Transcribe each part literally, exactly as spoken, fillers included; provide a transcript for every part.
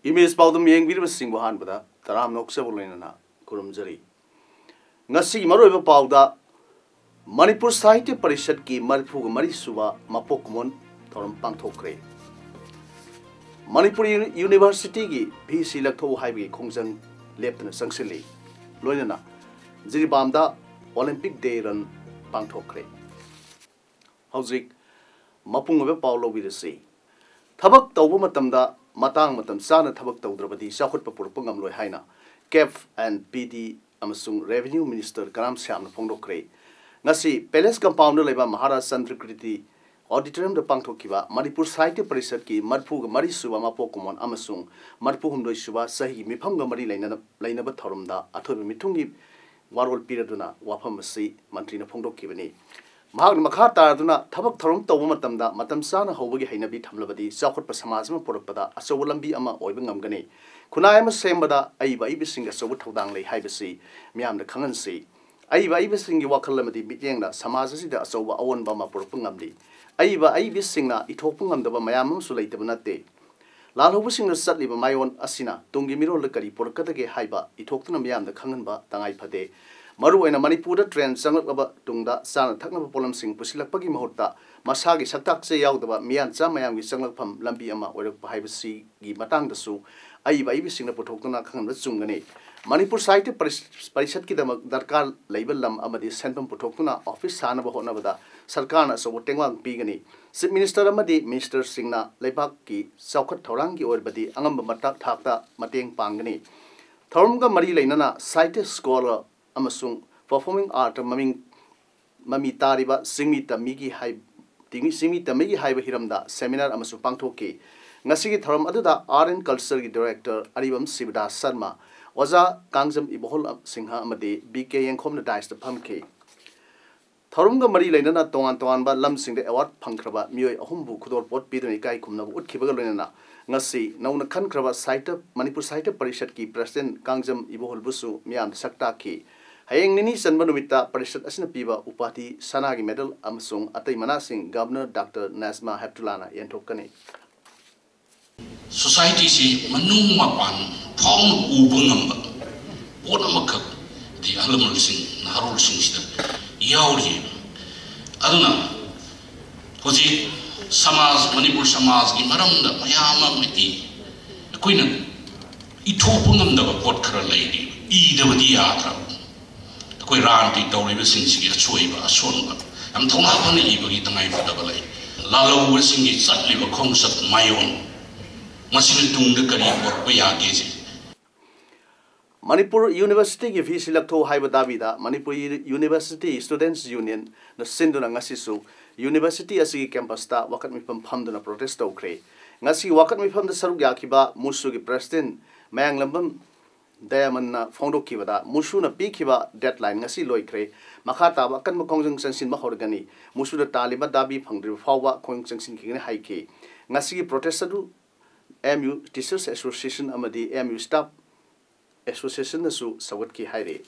Image ꯄꯥꯎꯗꯝ ꯌꯦꯡꯕꯤꯔꯤꯕꯁꯤꯡꯕꯨ ꯑꯍꯥꯟꯕꯗ ꯇꯔꯥꯝꯅ ꯑꯣꯛꯆꯕ ꯂꯣꯏꯅꯅ ꯈꯨꯔꯨꯝꯖꯔꯤ꯫ ꯉꯁꯤꯒꯤ ꯃꯔꯨꯑꯣꯏꯕ ꯄꯥꯎꯗ, ꯃꯅꯤꯄꯨꯔ ꯁꯥꯍꯤꯇ꯭ꯌ ꯄꯔꯤꯁꯠꯀꯤ ꯃꯔꯤꯐꯨꯒ ꯃꯔꯤ ꯁꯨꯕ ꯃꯄꯣꯛ ꯀꯨꯝꯑꯣꯟ ꯊꯧꯔꯝ ꯄꯥꯡꯊꯣꯛꯈ꯭ꯔꯦ꯫ ꯃꯅꯤꯄꯨꯔ ꯌꯨꯅꯤ-, ꯌꯨꯅꯤꯚꯔꯁꯤꯇꯤꯒꯤ ꯚꯤ ꯁꯤ ꯂꯧꯊꯣꯛꯎ ꯍꯥꯏꯕꯒꯤ ꯈꯣꯡꯖꯪ ꯂꯦꯞꯇꯅ ꯆꯪꯁꯤꯜꯂꯤ꯫ ꯂꯣꯏꯅꯅ ꯖꯤꯔꯤꯕꯥꯝꯗ ꯑꯣꯂꯤꯝꯄꯤꯛ ꯗꯦ ꯔꯟ ꯄꯥꯡꯊꯣꯛꯈ꯭ꯔꯦ꯫ ꯍꯧꯖꯤꯛ ꯃꯄꯨꯡ ꯑꯣꯏꯕ ꯄꯥꯎ ꯂꯧꯕꯤꯔꯁꯤ꯫ ꯊꯕꯛ ꯇꯧꯕ ꯃꯇꯝꯗ ꯃꯇꯥꯡ ꯃꯇꯝ ꯆꯥꯅ ꯊꯕꯛ ꯇꯧꯗ꯭ꯔꯕꯗꯤ ꯆꯥꯎꯈꯠꯄ ꯄꯨꯔꯛꯄ ꯉꯝꯂꯣꯏ ꯍꯥꯏꯅ ꯀꯦꯞ ꯑꯦꯟ ꯄꯤ ꯗꯤ ꯑꯃꯁꯨꯡ ꯔꯦꯚꯤꯅ꯭ꯌꯨ ꯃꯤꯅꯤꯁꯇꯔ ꯀꯔꯥꯝ ꯁ꯭ꯌꯥꯝꯅ ꯐꯣꯡꯗꯣꯛꯈ꯭ꯔꯦ꯫ ꯉꯁꯤ ꯄꯦꯂꯦꯁ ꯀꯝꯄꯥꯎꯟꯗ ꯂꯩꯕ ꯃꯍꯥꯔꯥꯖ ꯆꯟꯗ꯭ꯔꯀꯤꯔꯇꯤ ꯑꯣꯗꯤꯇꯣꯔꯤꯌꯝꯗ ꯄꯥꯡꯊꯣꯛꯈꯤꯕ ꯃꯅꯤꯄꯨꯔ ꯁꯥꯍꯤꯇ꯭ꯌ ꯄꯔꯤꯁꯠꯀꯤ ꯃꯔꯤꯐꯨꯒ ꯃꯔꯤ ꯁꯨꯕ ꯃꯄꯣꯛ ꯀꯨꯝꯑꯣꯟ ꯑꯃꯁꯨꯡ ꯃꯔꯤꯐꯨ ꯍꯨꯝꯗꯣꯏ ꯁꯨꯕ ꯆꯍꯤꯒꯤ ꯃꯤꯐꯝꯒ ꯃꯔꯤ ꯂꯩꯅꯅ-, ꯂꯩꯅꯕ ꯊꯧꯔꯝꯗ ꯑꯊꯣꯏꯕ ꯃꯤꯊꯨꯡꯒꯤ ꯋꯥꯔꯣꯜ ꯄꯤꯔꯗꯨꯅ ꯋꯥꯐꯝ ꯑꯁꯤ ꯃꯟꯇ꯭ꯔꯤꯅ ꯐꯣꯡꯗꯣꯛꯈꯤꯕꯅꯤ꯫ ꯃꯍꯥꯛꯅ ꯃꯈꯥ ꯇꯥꯔꯗꯨꯅ, ꯊꯕꯛ ꯊꯧꯔꯝ ꯇꯧꯕ ꯃꯇꯝꯗ ꯃꯇꯝ ꯆꯥꯅ ꯍꯧꯕꯒꯤ ꯍꯩꯅꯕꯤ ꯊꯝꯂꯕꯗꯤ ꯆꯥꯎꯈꯠꯄ ꯁꯃꯥꯖ ꯑꯃ ꯄꯨꯔꯛꯄꯗ ꯑꯆꯧꯕ ꯂꯝꯕꯤ ꯑꯃ ꯑꯣꯏꯕ ꯉꯝꯒꯅꯤ꯫ ꯈꯨꯟꯅꯥꯏ ꯑꯃ ꯁꯦꯝꯕꯗ ꯑꯏꯕ ꯑꯏꯕꯁꯤꯡꯒꯤ ꯑꯆꯧꯕ ꯊꯧꯗꯥꯡ ꯂꯩ ꯍꯥꯏꯕꯁꯤ ꯃꯤꯌꯥꯝꯗ ꯈꯪꯍꯟꯁꯤ꯫ ꯑꯏꯕ ꯑꯏꯕꯁꯤꯡꯒꯤ ꯋꯥꯈꯜ ꯑꯃꯗꯤ ꯃꯤꯠꯌꯦꯡꯅ ꯁꯃꯥꯖ ꯑꯁꯤꯗ ꯑꯆꯧꯕ ꯑꯑꯣꯟꯕ ꯑꯃ ꯄꯨꯔꯛꯄ ꯉꯝꯂꯤ꯫ ꯑꯏꯕ ꯑꯏꯕꯤꯁꯤꯡꯅ ꯏꯊꯣꯛꯄ ꯉꯝꯗꯕ ꯃꯌꯥꯝ ꯑꯃꯁꯨ ꯂꯩꯇꯕ ꯅꯠꯇꯦ꯫ ꯂꯥꯜꯍꯧꯕꯁꯤꯡꯅ ꯆꯠꯂꯤꯕ ꯃꯥꯏꯑꯣꯟ ꯑꯁꯤꯅ ꯇꯨꯡꯒꯤ ꯃꯤꯔꯣꯜꯗ ꯀꯔꯤ ꯄꯨꯔꯛꯀꯗꯒꯦ ꯍꯥꯏꯕ ꯏꯊꯣꯛꯇꯨꯅ ꯃꯤꯌꯥꯝꯗ ꯈꯪꯍꯟꯕ ꯇꯉꯥꯏ ꯐꯗꯦ꯫ ꯃꯔꯨꯑꯣꯏꯅ ꯃꯅꯤꯄꯨꯔꯗ ꯇ꯭ꯔꯦꯟ ꯆꯪꯂꯛꯂꯕ ꯇꯨꯡꯗ ꯆꯥꯅ ꯊꯛꯅꯕ ꯄꯣꯠꯂꯝꯁꯤꯡ ꯄꯨꯁꯤꯜꯂꯛꯄꯒꯤ ꯃꯍꯨꯠꯇ ꯃꯁꯥꯒꯤ ꯁꯛꯇꯥꯛ ꯆꯦ ꯌꯥꯎꯗꯕ ꯃꯤꯌꯥꯟꯆꯥ ꯃꯌꯥꯝꯒꯤ ꯆꯪꯂꯛꯐꯝ ꯂꯝꯕꯤ ꯑꯃ ꯑꯣꯏꯔꯛꯄ ꯍꯥꯏꯕꯁꯤꯒꯤ ꯃꯇꯥꯡꯗꯁꯨ ꯑꯏꯕ ꯑꯏꯕꯤꯁꯤꯡꯅ ꯄꯨꯊꯣꯛꯇꯨꯅ ꯈꯪꯍꯟꯕ ꯆꯨꯝꯒꯅꯤ꯫ ꯃꯅꯤꯄꯨꯔ ꯁꯥꯍꯤꯇ꯭ꯌ ꯄꯔꯤꯁ-, ꯄꯔꯤꯁꯠꯀꯤꯗꯃꯛ ꯗꯔꯀꯥꯔ ꯂꯩꯕ ꯂꯝ ꯑꯃꯗꯤ ꯁꯦꯟꯐꯝ ꯄꯨꯊꯣꯛꯇꯨꯅ ꯑꯣꯐꯤꯁ ꯁꯥꯅꯕ ꯍꯣꯠꯅꯕꯗ ꯁꯔꯀꯥꯔꯅ ꯑꯆꯧꯕ ꯇꯦꯡꯕꯥꯡ ꯄꯤꯒꯅꯤ꯫ ꯆꯤꯐ ꯃꯤꯅꯤꯁꯇꯔ ꯑꯃꯗꯤ ꯃꯤꯅꯤꯁꯇꯔꯁꯤꯡꯅ ꯂꯩꯕꯥꯛꯀꯤ ꯆꯥꯎꯈꯠ ꯊꯧꯔꯥꯡꯒꯤ ꯑꯣꯏꯕꯗꯤ ꯑꯉꯝꯕ ꯃꯇꯥꯛ ꯊꯥꯛꯇ ꯃꯇꯦꯡ ꯄꯥꯡꯒꯅꯤ꯫ ꯊꯧꯔꯝꯒ ꯃꯔꯤ ꯂꯩꯅꯅ ꯁꯥꯍꯤꯇ꯭ꯌ ꯁ꯭ꯀꯣꯂꯔ ꯑꯃꯁꯨꯡ ꯄꯔꯐꯣꯔꯃꯤꯡ ꯑꯥꯔꯠꯇ ꯃꯃꯤꯡ, ꯃꯃꯤ ꯇꯥꯔꯤꯕ ꯆꯤꯡꯃꯤ ꯇꯝꯃꯤꯒꯤ ꯍꯥꯏ-, ꯆꯤꯡꯃꯤ, ꯆꯤꯡꯃꯤ ꯇꯝꯃꯤꯒꯤ ꯍꯥꯏꯕ ꯍꯤꯔꯝꯗ ꯁꯦꯃꯤꯅꯥꯔ ꯑꯃꯁꯨ ꯄꯥꯡꯊꯣꯛꯈꯤ꯫ ꯉꯁꯤꯒꯤ ꯊꯧꯔꯝ ꯑꯗꯨꯗ ꯑꯥꯔꯠ ꯑꯦꯟ ꯀꯜꯆꯔꯒꯤ ꯗꯥꯏꯔꯦꯛꯇꯔ ꯑꯔꯤꯕꯝ ꯁꯤꯕꯗꯥꯁ ꯁꯔꯃ, ꯑꯣꯖꯥ ꯀꯥꯡꯖꯝ ꯏꯕꯣꯍꯜ ꯁꯤꯡꯍ ꯑꯃꯗꯤ ꯕꯤ ꯀꯦ ꯌꯦꯡꯈꯣꯝꯅ ꯗꯥꯏꯁꯇ ꯐꯝꯈꯤ꯫ ꯊꯧꯔꯝꯒ ꯃꯔꯤ ꯂꯩꯅꯅ ꯇꯣꯉꯥꯟ ꯇꯣꯉꯥꯟꯕ ꯂꯝꯁꯤꯡꯗ ꯑꯦꯋꯥꯔꯗ ꯐꯪꯈ꯭ꯔꯕ ꯃꯤꯑꯣꯏ ꯑꯍꯨꯝꯕꯨ ꯈꯨꯗꯣꯜꯄꯣꯠ ꯄꯤꯗꯨꯅ ꯏꯀꯥꯏ ꯈꯨꯝꯅꯕ ꯎꯠꯈꯤꯕꯒ ꯂꯣꯏꯅꯅ ꯉꯁꯤ ꯅꯧꯅ ꯈꯟꯈ꯭ꯔꯕ ꯁꯥꯍꯤꯇ꯭ꯌ, ꯃꯅꯤꯄꯨꯔ ꯁꯥꯍꯤꯇ꯭ꯌ ꯄꯔꯤꯁꯠꯀꯤ ꯄ꯭ꯔꯁꯤꯗꯦꯟꯠ ꯀꯥꯡꯖꯝ ꯏꯕꯣꯍꯜꯕꯨꯁꯨ ꯃꯤꯌꯥꯝꯗ ꯁꯛ ꯇꯥꯛꯈꯤ꯫ ꯍꯌꯦꯡ ꯅꯤꯅꯤ ꯆꯟꯕ ꯅꯨꯃꯤꯠꯇ ꯄꯔꯤꯁꯠ ꯑꯁꯤꯅ ꯄꯤꯕ ꯎꯄꯥꯙꯤ, ꯁꯅꯥꯒꯤ ꯃꯦꯗꯜ ꯑꯃꯁꯨꯡ ꯑꯇꯩ ꯃꯅꯥꯁꯤꯡ ꯒꯕꯔꯅꯔ ꯗꯥꯛꯇꯔ ꯅꯥꯖꯃꯥ ꯍꯦꯞꯇꯨꯂꯥꯅ ꯌꯦꯟꯊꯣꯛꯀꯅꯤ꯫ ꯁꯣꯁꯥꯏꯇꯤꯁꯤ ꯃꯅꯨꯡ ꯃꯄꯥꯟ ꯐꯥꯎꯅ ꯎꯕ ꯉꯝꯕ ꯄꯣꯠ ꯑꯃꯈꯛ ꯗꯤ ꯑꯍꯜ ꯂꯃꯟꯁꯤꯡ, ꯅꯍꯥꯔꯣꯜꯁꯤꯡꯁꯤꯗ ꯌꯥꯎꯔꯤ꯫ ꯑꯗꯨꯅ ꯍꯧꯖꯤꯛ ꯁꯃꯥꯖ, ꯃꯅꯤꯄꯨꯔ ꯁꯃꯥꯖꯀꯤ ꯃꯔꯝꯗ ꯃꯌꯥꯝ ꯑꯃ ꯏ-, ꯑꯩꯈꯣꯏꯅ ꯏꯊꯣꯛꯄ ꯉꯝꯗꯕ ꯄꯣꯠ ꯈꯔ ꯂꯩꯔꯤ, ꯏꯗꯕꯗꯤ ꯌꯥꯗ꯭ꯔꯕ꯫ ꯑꯩꯈꯣꯏ ꯔꯥꯟꯇꯤ ꯇꯧꯔꯤꯕꯁꯤꯡꯁꯤꯒꯤ ꯑꯁꯣꯏꯕ ꯑꯁꯣꯟꯕ ꯌꯥꯝ ꯊꯧꯅꯥ ꯐꯅ ꯏꯕꯒꯤ ꯇꯉꯥꯏꯐꯗꯕ ꯂꯩ꯫ ꯂꯥꯜꯍꯧꯕꯁꯤꯡꯒꯤ ꯆꯠꯂꯤꯕ ꯈꯣꯡꯆꯠ ꯃꯥꯏꯑꯣꯟ, ꯃꯁꯤꯅ ꯇꯨꯡꯗ ꯀꯔꯤ ꯄꯨꯔꯛꯄ ꯌꯥꯒꯦꯁꯦ꯫ ꯃꯅꯤꯄꯨꯔ ꯌꯨꯅꯤꯚꯔꯁꯤꯇꯤꯒꯤ ꯐꯤꯁꯤ ꯂꯧꯊꯣꯛꯎ ꯍꯥꯏꯕ ꯗꯥꯕꯤꯗ ꯃꯅꯤꯄꯨꯔ ꯌꯨꯅꯤꯚꯔꯁꯤꯇꯤ ꯁ꯭ꯇꯨꯗꯦꯟꯠꯁ ꯌꯨꯅꯤꯌꯟꯅ ꯁꯤꯟꯗꯨꯅ ꯉꯁꯤꯁꯨ ꯌꯨꯅꯤꯚꯔꯁꯤꯇꯤ ꯑꯁꯤꯒꯤ ꯀꯦꯝꯄꯁꯇ ꯋꯥꯀꯠ ꯃꯤꯐꯝ ꯐꯝꯗꯨꯅ ꯄ꯭ꯔꯣꯇꯦꯁ ꯇꯧꯈ꯭ꯔꯦ꯫ ꯉꯁꯤꯒꯤ ꯋꯥꯀꯠ ꯃꯤꯐꯝꯗ ꯁꯔꯨꯛ ꯌꯥꯈꯤꯕ ꯃꯨꯁꯨꯒꯤ ꯄ꯭ꯔꯁꯤꯗꯦꯟꯠ ꯃꯌꯥꯡꯂꯝꯕꯝ ꯗꯌꯥꯃꯟꯅ ꯐꯣꯡꯗꯣꯛꯈꯤꯕꯗ, ꯃꯨꯁꯨꯅ ꯄꯤꯈꯤꯕ ꯗꯦꯗꯂꯥꯏꯟ ꯉꯁꯤ ꯂꯣꯏꯈ꯭ꯔꯦ꯫ ꯃꯈꯥ ꯇꯥꯕ ꯑꯀꯟꯕ ꯈꯣꯡꯖꯪ ꯆꯪꯁꯤꯟꯕ ꯍꯧꯔꯒꯅꯤ꯫ ꯃꯨꯁꯨꯅ ꯇꯥꯜꯂꯤꯕ ꯗꯥꯕꯤ ꯐꯪꯗ꯭ꯔꯤꯕ ꯐꯥꯎꯕ ꯈꯣꯡꯖꯪ ꯆꯪꯁꯤꯟꯈꯤꯒꯅꯤ ꯍꯥꯏꯈꯤ꯫ ꯉꯁꯤꯒꯤ ꯄ꯭ꯔꯣꯇꯦꯁ ꯑꯗꯨ ꯑꯦꯝ ꯌꯨ ꯇꯤꯆꯔꯁ ꯑꯦꯁꯣꯁꯤꯌꯦꯁꯟ ꯑꯃꯗꯤ ꯑꯦꯝ ꯌꯨ ꯁ꯭ꯇꯥꯐ ꯑꯦꯁꯣꯁꯤꯌꯦꯁꯟꯅꯁꯨ ꯁꯧꯒꯠꯈꯤ ꯍꯥꯏꯔꯤ꯫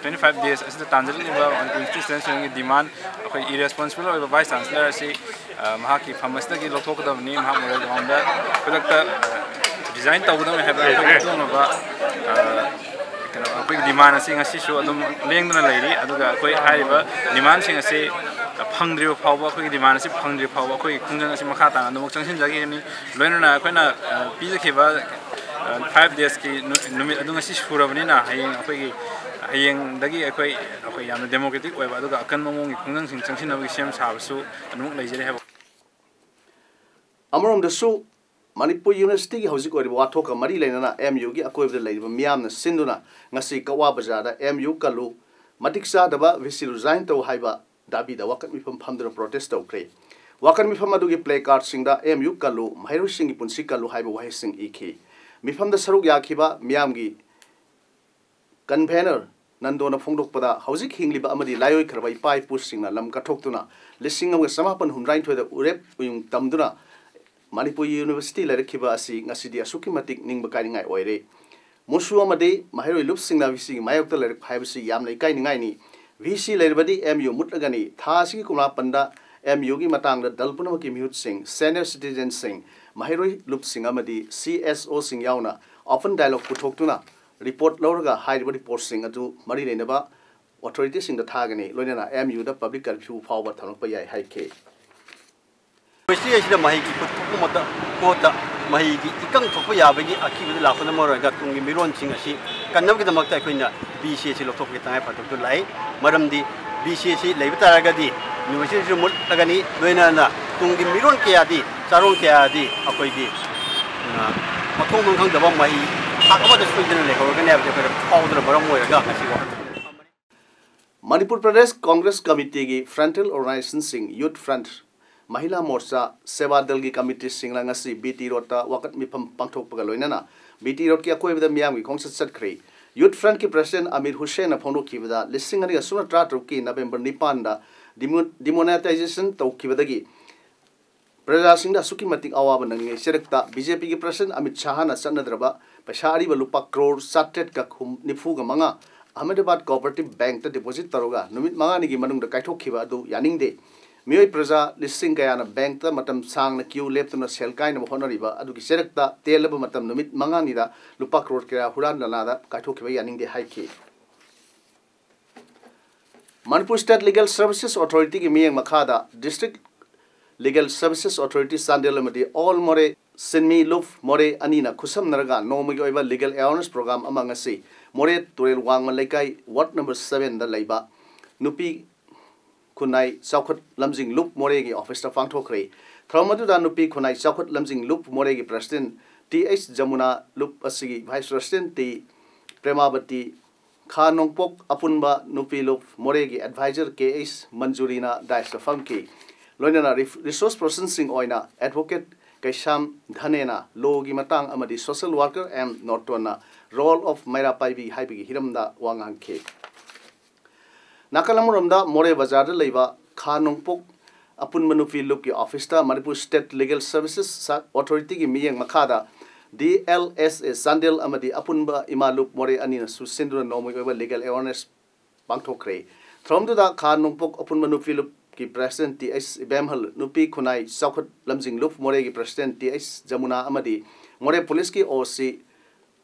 Twenty five days ꯑꯁꯤꯗ ꯇꯥꯟꯖꯔꯛꯂꯤꯕ ꯃꯅꯤꯄꯨꯔ ꯌꯨꯅꯤꯚꯔꯁꯤꯇꯤ ꯁ꯭ꯇꯨꯗꯦꯟꯠꯁ ꯌꯨꯅꯤꯌꯟꯒꯤ ꯗꯤꯃꯥꯟ, ꯑꯩꯈꯣꯏ ꯏꯔꯦꯁꯄꯣꯟꯁꯤꯕꯜ ꯑꯣꯏꯕ ꯚꯥꯏꯁ ꯆꯥꯟꯁꯦꯂꯔ ꯑꯁꯤ, ꯑ, ꯃꯍꯥꯛꯀꯤ ꯐꯝ ꯑꯁꯤꯗꯒꯤ ꯂꯧꯊꯣꯛꯀꯗꯕꯅꯤ, ꯃꯍꯥꯛ ꯃꯣꯔꯦꯜ ꯒ꯭ꯔꯥꯎꯟꯗ ꯈꯨꯗꯛꯇ, ꯑ, ꯔꯤꯖꯥꯏꯟ ꯇꯧꯒꯗꯕꯅꯤ ꯍꯥꯏꯕ ꯑꯩꯈꯣꯏꯒꯤ ꯑꯗꯨꯒꯨꯝꯂꯕ, ꯑ, ꯀꯩꯅꯣ, ꯑꯩꯈꯣꯏꯒꯤ ꯗꯤꯃꯥꯟ ꯑꯁꯤ ꯉꯁꯤꯁꯨ ꯑꯗꯨꯝ ꯂꯦꯡꯗꯅ ꯂꯩꯔꯤ꯫ ꯑꯗꯨꯒ ꯑꯩꯈꯣꯏ ꯍꯥꯏꯔꯤꯕ ꯗꯤꯃꯥꯟꯁꯤꯡ ꯑꯁꯤ ꯐꯪꯗ꯭ꯔꯤꯕ ꯐꯥꯎꯕ, ꯑꯩꯈꯣꯏꯒꯤ ꯗꯤꯃꯥꯟ ꯑꯁꯤ ꯐꯪꯗ꯭ꯔꯤꯕ ꯐꯥꯎꯕ ꯑꯩꯈꯣꯏꯒꯤ ꯈꯣꯡꯖꯪ ꯑꯁꯤ ꯃꯈꯥ ꯇꯥꯅ ꯑꯗꯨꯃꯛ ꯆꯪꯁꯤꯟꯖꯈꯤꯒꯅꯤ꯫ ꯂꯣꯏꯅꯅ ꯑꯩꯈꯣꯏꯅ, ꯑ, ꯄꯤꯖꯈꯤꯕ, ꯑ, five days ꯀꯤ ꯅꯨ-, ꯅꯨꯃꯤꯠ ꯑꯗꯨ ꯉꯁꯤ ꯁꯨꯔꯕꯅꯤꯅ, ꯍꯌꯦꯡ ꯑꯩꯈꯣꯏꯒꯤ, ꯍꯌꯦꯡꯗꯒꯤ ꯑꯩꯈꯣꯏ, ꯑꯩꯈꯣꯏ ꯌꯥꯝꯅ ꯗꯦꯃꯣꯀ꯭ꯔꯦꯇꯤꯛ ꯑꯣꯏꯕ ꯑꯗꯨꯒ ꯑꯀꯟꯕ ꯃꯑꯣꯡꯒꯤ ꯈꯣꯡꯖꯪꯁꯤꯡ ꯆꯪꯁꯤꯟꯅꯕꯒꯤ ꯁꯦꯝ ꯁꯥꯕꯁꯨ ꯑꯗꯨꯃꯛ ꯂꯩꯖꯔꯤ ꯍꯥꯏꯕ꯫ ꯑꯃꯔꯣꯝꯗꯁꯨ, ꯃꯅꯤꯄꯨꯔ ꯌꯨꯅꯤꯚꯔꯁꯤꯇꯤꯒꯤ ꯍꯧꯖꯤꯛ ꯑꯣꯏꯔꯤꯕ ꯋꯥꯊꯣꯛꯀ ꯃꯔꯤ ꯂꯩꯅꯅ ꯑꯦꯝ ꯌꯨꯒꯤ ꯑꯀꯣꯏꯕꯗ ꯂꯩꯔꯤꯕ ꯃꯤꯌꯥꯝꯅ ꯁꯤꯟꯗꯨꯅ ꯉꯁꯤ ꯀꯛꯋꯥ ꯕꯖꯥꯔꯗ "ꯑꯦꯝ ꯌꯨ ꯀꯜꯂꯨ, ꯃꯇꯤꯛ ꯆꯥꯗꯕ ꯚꯤ ꯁꯤ ꯔꯤꯖꯥꯏꯟ ꯇꯧ" ꯍꯥꯏꯕ ꯗꯥꯕꯤꯗ ꯋꯥꯀꯠ ꯃꯤꯐꯝ ꯐꯝꯗꯨꯅ ꯄ꯭ꯔꯣꯇꯦꯁ ꯇꯧꯈ꯭ꯔꯦ꯫ ꯋꯥꯀꯠ ꯃꯤꯐꯝ ꯑꯗꯨꯒꯤ ꯄ꯭ꯂꯦ ꯀꯥꯔꯗꯁꯤꯡꯗ "ꯑꯦꯝ ꯌꯨ ꯀꯜꯂꯨ, ꯃꯍꯩꯔꯣꯏꯁꯤꯡꯒꯤ ꯄꯨꯟꯁꯤ ꯀꯜꯂꯨ" ꯍꯥꯏꯕ ꯋꯥꯍꯩꯁꯤꯡ ꯏꯈꯤ꯫ ꯃꯤꯐꯝꯗ ꯁꯔꯨꯛ ꯌꯥꯈꯤꯕ ꯃꯤꯌꯥꯝꯒꯤ Convener ꯅꯟꯗꯣꯅ ꯐꯣꯡꯗꯣꯛꯄꯗ, ꯍꯧꯖꯤꯛ ꯍꯤꯡꯂꯤꯕ ꯑꯃꯗꯤ ꯂꯥꯏꯑꯣꯏꯈ꯭ꯔꯕ ꯏꯄꯥ ꯏꯄꯨꯁꯤꯡꯅ ꯂꯝ ꯀꯠꯊꯣꯛꯇꯨꯅ ꯂꯤꯁꯤꯡ ꯑꯃꯒ ꯆꯃꯥꯄꯟ ꯍꯨꯝꯗ꯭ꯔꯥꯅꯤꯊꯣꯏꯗ ꯎꯔꯦꯞ ꯎꯌꯨꯡ ꯇꯝꯗꯨꯅ ꯃꯅꯤꯄꯨꯔ ꯌꯨꯅꯤꯚꯔꯁꯤꯇꯤ ꯂꯩꯔꯛꯈꯤꯕ ꯑꯁꯤ ꯉꯁꯤꯗꯤ ꯑꯁꯨꯛꯀꯤ ꯃꯇꯤꯛ ꯅꯤꯡꯕ ꯀꯥꯏꯅꯤꯡꯉꯥꯏ ꯑꯣꯏꯔꯦ꯫ ꯃꯨꯁꯨ ꯑꯃꯗꯤ ꯃꯍꯩꯔꯣꯏ ꯂꯨꯞꯁꯤꯡꯅ ꯚꯤ ꯁꯤꯒꯤ ꯃꯥꯌꯣꯛꯇ ꯂꯥꯏꯔꯤꯛ ꯍꯥꯏꯕꯁꯤ ꯌꯥꯝꯅ ꯏꯀꯥꯏꯅꯤꯡꯉꯥꯏꯅꯤ꯫ ꯚꯤ ꯁꯤ ꯂꯩꯔꯕꯗꯤ ꯑꯦꯝ ꯌꯨ ꯃꯨꯠꯂꯒꯅꯤ꯫ ꯊꯥ ꯑꯁꯤꯒꯤ ꯀꯨꯟꯃꯥꯄꯟꯗ ꯑꯦꯝ ꯌꯨꯒꯤ ꯃꯇꯥꯡꯗ ꯗꯜ ꯄꯨꯝꯅꯃꯛꯀꯤ ꯃꯤꯍꯨꯠꯁꯤꯡ, ꯁꯦꯅꯤꯌꯔ ꯁꯤꯇꯤꯖꯦꯟꯁꯤꯡ, ꯃꯍꯩꯔꯣꯏ ꯂꯨꯞꯁꯤꯡ ꯑꯃꯗꯤ ꯁꯤ ꯑꯦꯁ ꯑꯣꯁꯤꯡ ꯌꯥꯎꯅ ꯑꯣꯄꯟ ꯗꯥꯏꯂꯣꯒ ꯄꯨꯊꯣꯛꯇꯨꯅ ꯔꯤꯄꯣꯔꯠ ꯂꯧꯔꯒ ꯍꯥꯏꯔꯤꯕ ꯔꯤꯄꯣꯔꯠꯁꯤꯡ ꯑꯗꯨ ꯃꯔꯤ ꯂꯩꯅꯕ ꯑꯣꯊꯣꯔꯤꯇꯤꯁꯤꯡꯗ ꯊꯥꯒꯅꯤ꯫ ꯂꯣꯏꯅꯅ ꯑꯦꯝ ꯌꯨꯗ ꯄꯕ꯭ꯂꯤꯛ ꯀꯔꯐ꯭ꯌꯨ ꯐꯥꯎꯕ ꯊꯝꯂꯛꯄ ꯌꯥꯏ ꯍꯥꯏꯈꯤ꯫ ꯌꯨꯅꯤꯚꯔꯁꯤꯇꯤ ꯑꯁꯤꯗ ꯃꯍꯩꯒꯤ ꯈꯨꯠꯊꯣꯛꯄ ꯃꯇꯝ ꯃꯍꯨꯠꯇ ꯃꯍꯩꯒꯤ ꯏꯀꯪ ꯊꯣꯛꯄ ꯌꯥꯕꯒꯤ ꯑꯀꯤꯕꯗ ꯂꯥꯛꯄꯅ ꯃꯔꯝ ꯑꯣꯏꯔꯒ ꯇꯨꯡꯒꯤ ꯃꯤꯔꯣꯟꯁꯤꯡ ꯑꯁꯤ ꯀꯟꯅꯕꯒꯤꯗꯃꯛꯇ ꯑꯩꯈꯣꯏꯅ ꯚꯤ ꯁꯤ ꯑꯁꯤ ꯂꯧꯊꯣꯛꯄꯒꯤ ꯇꯉꯥꯏ ꯐꯗꯕꯗꯨ ꯂꯥꯛꯏ꯫ ꯃꯔꯝꯗꯤ ꯚꯤ ꯁꯤ ꯑꯁꯤ ꯂꯩꯕ ꯇꯥꯔꯒꯗꯤ ꯌꯨꯅꯤꯚꯔꯁꯤꯇꯤꯁꯨ ꯃꯨꯠꯂꯒꯅꯤ, ꯂꯣꯏꯅꯅ ꯇꯨꯡꯒꯤ ꯃꯤꯔꯣꯟ ꯀꯌꯥꯗꯤ, ꯆꯥꯔꯣꯟ ꯀꯌꯥꯗꯤ ꯑꯩꯈꯣꯏꯒꯤ, ꯑ, ꯃꯊꯣꯡ ꯃꯔꯝ ꯈꯪꯗꯕ ꯃꯍꯩ ꯊꯥꯛ ꯑꯃꯗ ꯁꯣꯏꯗꯅ ꯂꯩꯍꯧꯔꯒꯅꯤ ꯍꯥꯏꯕꯁꯤ ꯑꯩꯈꯣꯏꯅ ꯐꯥꯎꯗꯨꯅ ꯃꯔꯝ ꯑꯣꯏꯔꯒ ꯉꯁꯤ ꯋꯥꯐꯝ ꯊꯝꯕꯅꯤ꯫ ꯃꯅꯤꯄꯨꯔ ꯄ꯭ꯔꯗꯦꯁ ꯀꯣꯡꯒ꯭ꯔꯦꯁ ꯀꯃꯤꯇꯤꯒꯤ ꯐ꯭ꯔꯟꯇꯦꯜ ꯑꯣꯔꯒꯅꯥꯏꯖꯦꯁꯟꯁꯤꯡ, ꯌꯨꯠ ꯐ꯭ꯔꯟꯠ, ꯃꯍꯤꯂꯥ ꯃꯣꯔꯆꯥ, ꯁꯦꯕꯥ ꯗꯜꯒꯤ ꯀꯃꯤꯇꯤꯁꯤꯡꯅ ꯉꯁꯤ ꯕꯤ ꯇꯤ ꯔꯣꯗꯇ ꯋꯥꯀꯠ ꯃꯤꯐꯝ ꯄꯥꯡꯊꯣꯛꯄꯒ ꯂꯣꯏꯅꯅ ꯕꯤ ꯇꯤ ꯔꯣꯗꯀꯤ ꯑꯀꯣꯏꯕꯗ ꯃꯤꯌꯥꯝꯒꯤ ꯈꯣꯡꯆꯠ ꯆꯠꯈ꯭ꯔꯦ꯫ ꯌꯨꯠ ꯐ꯭ꯔꯟꯠꯀꯤ ꯄ꯭ꯔꯁꯤꯗꯦꯟꯠ ꯑꯃꯤꯔ ꯍꯨꯁꯦꯟꯅ ꯐꯣꯡꯗꯣꯛꯈꯤꯕꯗ, ꯂꯤꯁꯤꯡ ꯑꯅꯤꯒ ꯁꯨꯞꯅ ꯇꯔꯥꯇꯔꯨꯛꯀꯤ ꯅꯕꯦꯝꯕꯔ ꯅꯤꯄꯥꯟꯗ ꯗꯤꯃꯣ-, ꯗꯤꯃꯣꯅꯦꯇꯥꯏꯖꯦꯁꯟ ꯇꯧꯈꯤꯕꯗꯒꯤ ꯄ꯭ꯔꯖꯥꯁꯤꯡꯗ ꯑꯁꯨꯛꯀꯤ ꯃꯇꯤꯛ ꯑꯋꯥꯕ ꯅꯪꯂꯤꯉꯩ ꯆꯩꯔꯛꯇ ꯕꯤ ꯖꯦ ꯄꯤꯒꯤ ꯄ꯭ꯔꯁꯤꯗꯦꯟꯠ ꯑꯃꯤꯠ ꯁꯥꯍꯅ ꯆꯠꯅꯗ꯭ꯔꯕ ꯄꯩꯁꯥ ꯑꯔꯤꯕ ꯂꯨꯄꯥ ꯀ꯭ꯔꯣꯔ ꯆꯥꯇ꯭ꯔꯦꯠꯀ ꯍꯨꯝ-, ꯅꯤꯐꯨꯒ ꯃꯉꯥ ꯑꯍꯃꯦꯗꯥꯕꯥꯗ ꯀꯣꯑꯣꯄꯔꯦꯇꯤꯚ ꯕꯦꯡꯛꯇ ꯗꯤꯄꯣꯖꯤꯠ ꯇꯧꯔꯒ ꯅꯨꯃꯤꯠ ꯃꯉꯥꯅꯤꯒꯤ ꯃꯅꯨꯡꯗ ꯀꯥꯏꯊꯣꯛꯈꯤꯕ ꯑꯗꯨ ꯌꯥꯅꯤꯡꯗꯦ꯫ ꯃꯤꯑꯣꯏ ꯄ꯭ꯔꯖꯥ ꯂꯤꯁꯤꯡ ꯀꯌꯥꯅ ꯕꯦꯡꯛꯇ ꯃꯇꯝ ꯁꯥꯡꯅ ꯀ꯭ꯌꯨ ꯂꯦꯞꯇꯨꯅ ꯁꯦꯜ ꯀꯥꯏꯅꯕ ꯍꯣꯠꯅꯔꯤꯕ ꯑꯗꯨꯒꯤ ꯆꯩꯔꯛꯇ ꯇꯦꯜꯂꯕ ꯃꯇꯝ ꯅꯨꯃꯤꯠ ꯃꯉꯥꯅꯤꯗ ꯂꯨꯄꯥ ꯀ꯭ꯔꯣꯔ ꯀꯌꯥ ꯍꯨꯔꯥꯟ ꯂꯥꯟꯅꯥꯗ ꯀꯥꯏꯊꯣꯛꯈꯤꯕ ꯌꯥꯅꯤꯡꯗꯦ ꯍꯥꯏꯈꯤ꯫ ꯃꯅꯤꯄꯨꯔ ꯁ꯭ꯇꯦꯠ ꯂꯤꯒꯦꯜ ꯁꯔꯚꯤꯁꯦꯁ ꯑꯣꯊꯣꯔꯤꯇꯤꯒꯤ ꯃꯤꯠꯌꯦꯡ ꯃꯈꯥꯗ district legal services authority Chandel ꯑꯃꯗꯤ ꯑꯣꯜ ꯃꯣꯔꯦ ꯁꯤꯟꯃꯤ ꯂꯨꯞ ꯃꯣꯔꯦ ꯑꯅꯤꯅ ꯈꯨꯠꯁꯝꯅꯔꯒ ꯅꯣꯡꯃꯒꯤ ꯑꯣꯏꯕ ꯂꯤꯒꯦꯜ ꯑꯦꯋꯥꯔꯅꯦꯁ ꯄ꯭ꯔꯣꯒ꯭ꯔꯥꯝ ꯑꯃ ꯉꯁꯤ ꯃꯣꯔꯦ ꯇꯨꯔꯦꯜ ꯋꯥꯡꯃ ꯂꯩꯀꯥꯏ ꯋꯥꯔꯗ ꯅꯝꯕꯔ ꯁꯚꯦꯟꯗ ꯂꯩꯕ ꯅꯨꯄꯤ ꯈꯨꯟꯅꯥꯏ ꯆꯥꯎꯈꯠ ꯂꯝꯖꯤꯡ ꯂꯨꯞ ꯃꯣꯔꯦꯒꯤ ꯑꯣꯐꯤꯁꯇ ꯄꯥꯡꯊꯣꯛꯈ꯭ꯔꯦ꯫ ꯊꯧꯔꯝ ꯑꯗꯨꯗ ꯅꯨꯄꯤ ꯈꯨꯟꯅꯥꯏ ꯆꯥꯎꯈꯠ ꯂꯝꯖꯤꯡ ꯂꯨꯞ ꯃꯣꯔꯦꯒꯤ ꯄ꯭ꯔꯁꯤꯗꯦꯟꯠ ꯇꯤ ꯑꯩꯆ ꯖꯃꯨꯅꯥ, ꯂꯨꯞ ꯑꯁꯤꯒꯤ ꯚꯥꯏꯁ ꯄ꯭ꯔꯁꯤꯗꯦꯟꯠ ꯇꯤ ꯄ꯭ꯔꯦꯃꯥꯕꯇꯤ, ꯈꯥ ꯅꯣꯡꯄꯣꯛ ꯑꯄꯨꯟꯕ ꯅꯨꯄꯤ ꯂꯨꯞ ꯃꯣꯔꯦꯒꯤ ꯑꯦꯗꯚꯥꯏꯖꯔ ꯀꯦ ꯑꯩꯆ ꯃꯟꯖꯨꯔꯤꯅ ꯗꯥꯏꯁꯇ ꯐꯝꯈꯤ꯫ ꯂꯣꯏꯅꯅ ꯔꯤ-, ꯔꯤꯁꯣꯔꯁ ꯄꯔꯁꯟꯁꯤꯡ ꯑꯣꯏꯅ ꯑꯦꯗꯚꯣꯀꯦꯠ ꯀꯩꯁꯥꯝ ꯙꯅꯦꯅ ꯂꯣꯒꯤ ꯃꯇꯥꯡ ꯑꯃꯗꯤ ꯁꯣꯁꯤꯌꯦꯜ ꯋꯥꯔꯀꯔ ꯑꯦꯝ ꯅꯣꯔꯇꯣꯟꯅ ꯔꯣꯜ ꯑꯣꯐ ꯃꯩꯔꯥ ꯄꯥꯏꯕꯤ ꯍꯥꯏꯕꯒꯤ ꯍꯤꯔꯝꯗ ꯋꯥ ꯉꯥꯡꯈꯤ꯫ ꯅꯥꯀꯜ ꯑꯃꯔꯣꯝꯗ ꯃꯣꯔꯦ ꯕꯖꯥꯔꯗ ꯂꯩꯕ ꯈꯥ ꯅꯣꯡꯄꯣꯛ ꯑꯄꯨꯟꯕ ꯅꯨꯄꯤ ꯂꯨꯞꯀꯤ ꯑꯣꯐꯤꯁꯇ ꯃꯅꯤꯄꯨꯔ ꯁ꯭ꯇꯦꯠ ꯂꯤꯒꯦꯜ ꯁꯔꯚꯤꯁꯦꯁ ꯑꯣꯊꯣꯔꯤꯇꯤꯒꯤ ꯃꯤꯠꯌꯦꯡ ꯃꯈꯥꯗ ꯗꯤ ꯑꯦꯜ ꯑꯦꯁ ꯑꯦ ꯆꯥꯟꯗꯦꯜ ꯑꯃꯗꯤ ꯑꯄꯨꯟꯕ ꯏꯃꯥ ꯂꯨꯞ ꯃꯣꯔꯦ ꯑꯅꯤꯅꯁꯨ ꯁꯤꯟꯗꯨꯅ ꯅꯣꯡꯃꯒꯤ ꯑꯣꯏꯕ ꯂꯤꯒꯦꯜ ꯑꯦꯋꯥꯔꯅꯦꯁ ꯄꯥꯡꯊꯣꯛꯈ꯭ꯔꯦ꯫ ꯊꯧꯔꯝꯗꯨꯗ ꯈꯥ ꯅꯣꯡꯄꯣꯛ ꯑꯄꯨꯟꯕ ꯅꯨꯄꯤ ꯂꯨꯞꯀꯤ ꯄ꯭ꯔꯦꯁꯤꯗꯦꯟꯠ ꯇꯤ ꯑꯩꯆ ꯏꯕꯦꯝꯍꯜ, ꯅꯨꯄꯤ ꯈꯨꯟꯅꯥꯏ ꯆꯥꯎꯈꯠ ꯂꯝꯖꯤꯡ ꯂꯨꯞ ꯃꯣꯔꯦꯒꯤ ꯄ꯭ꯔꯦꯁꯤꯗꯦꯟꯠ ꯇꯤ ꯑꯩꯆ ꯖꯃꯨꯅꯥ ꯑꯃꯗꯤ ꯃꯣꯔꯦ ꯄꯨꯂꯤꯁꯀꯤ ꯑꯣ ꯁꯤ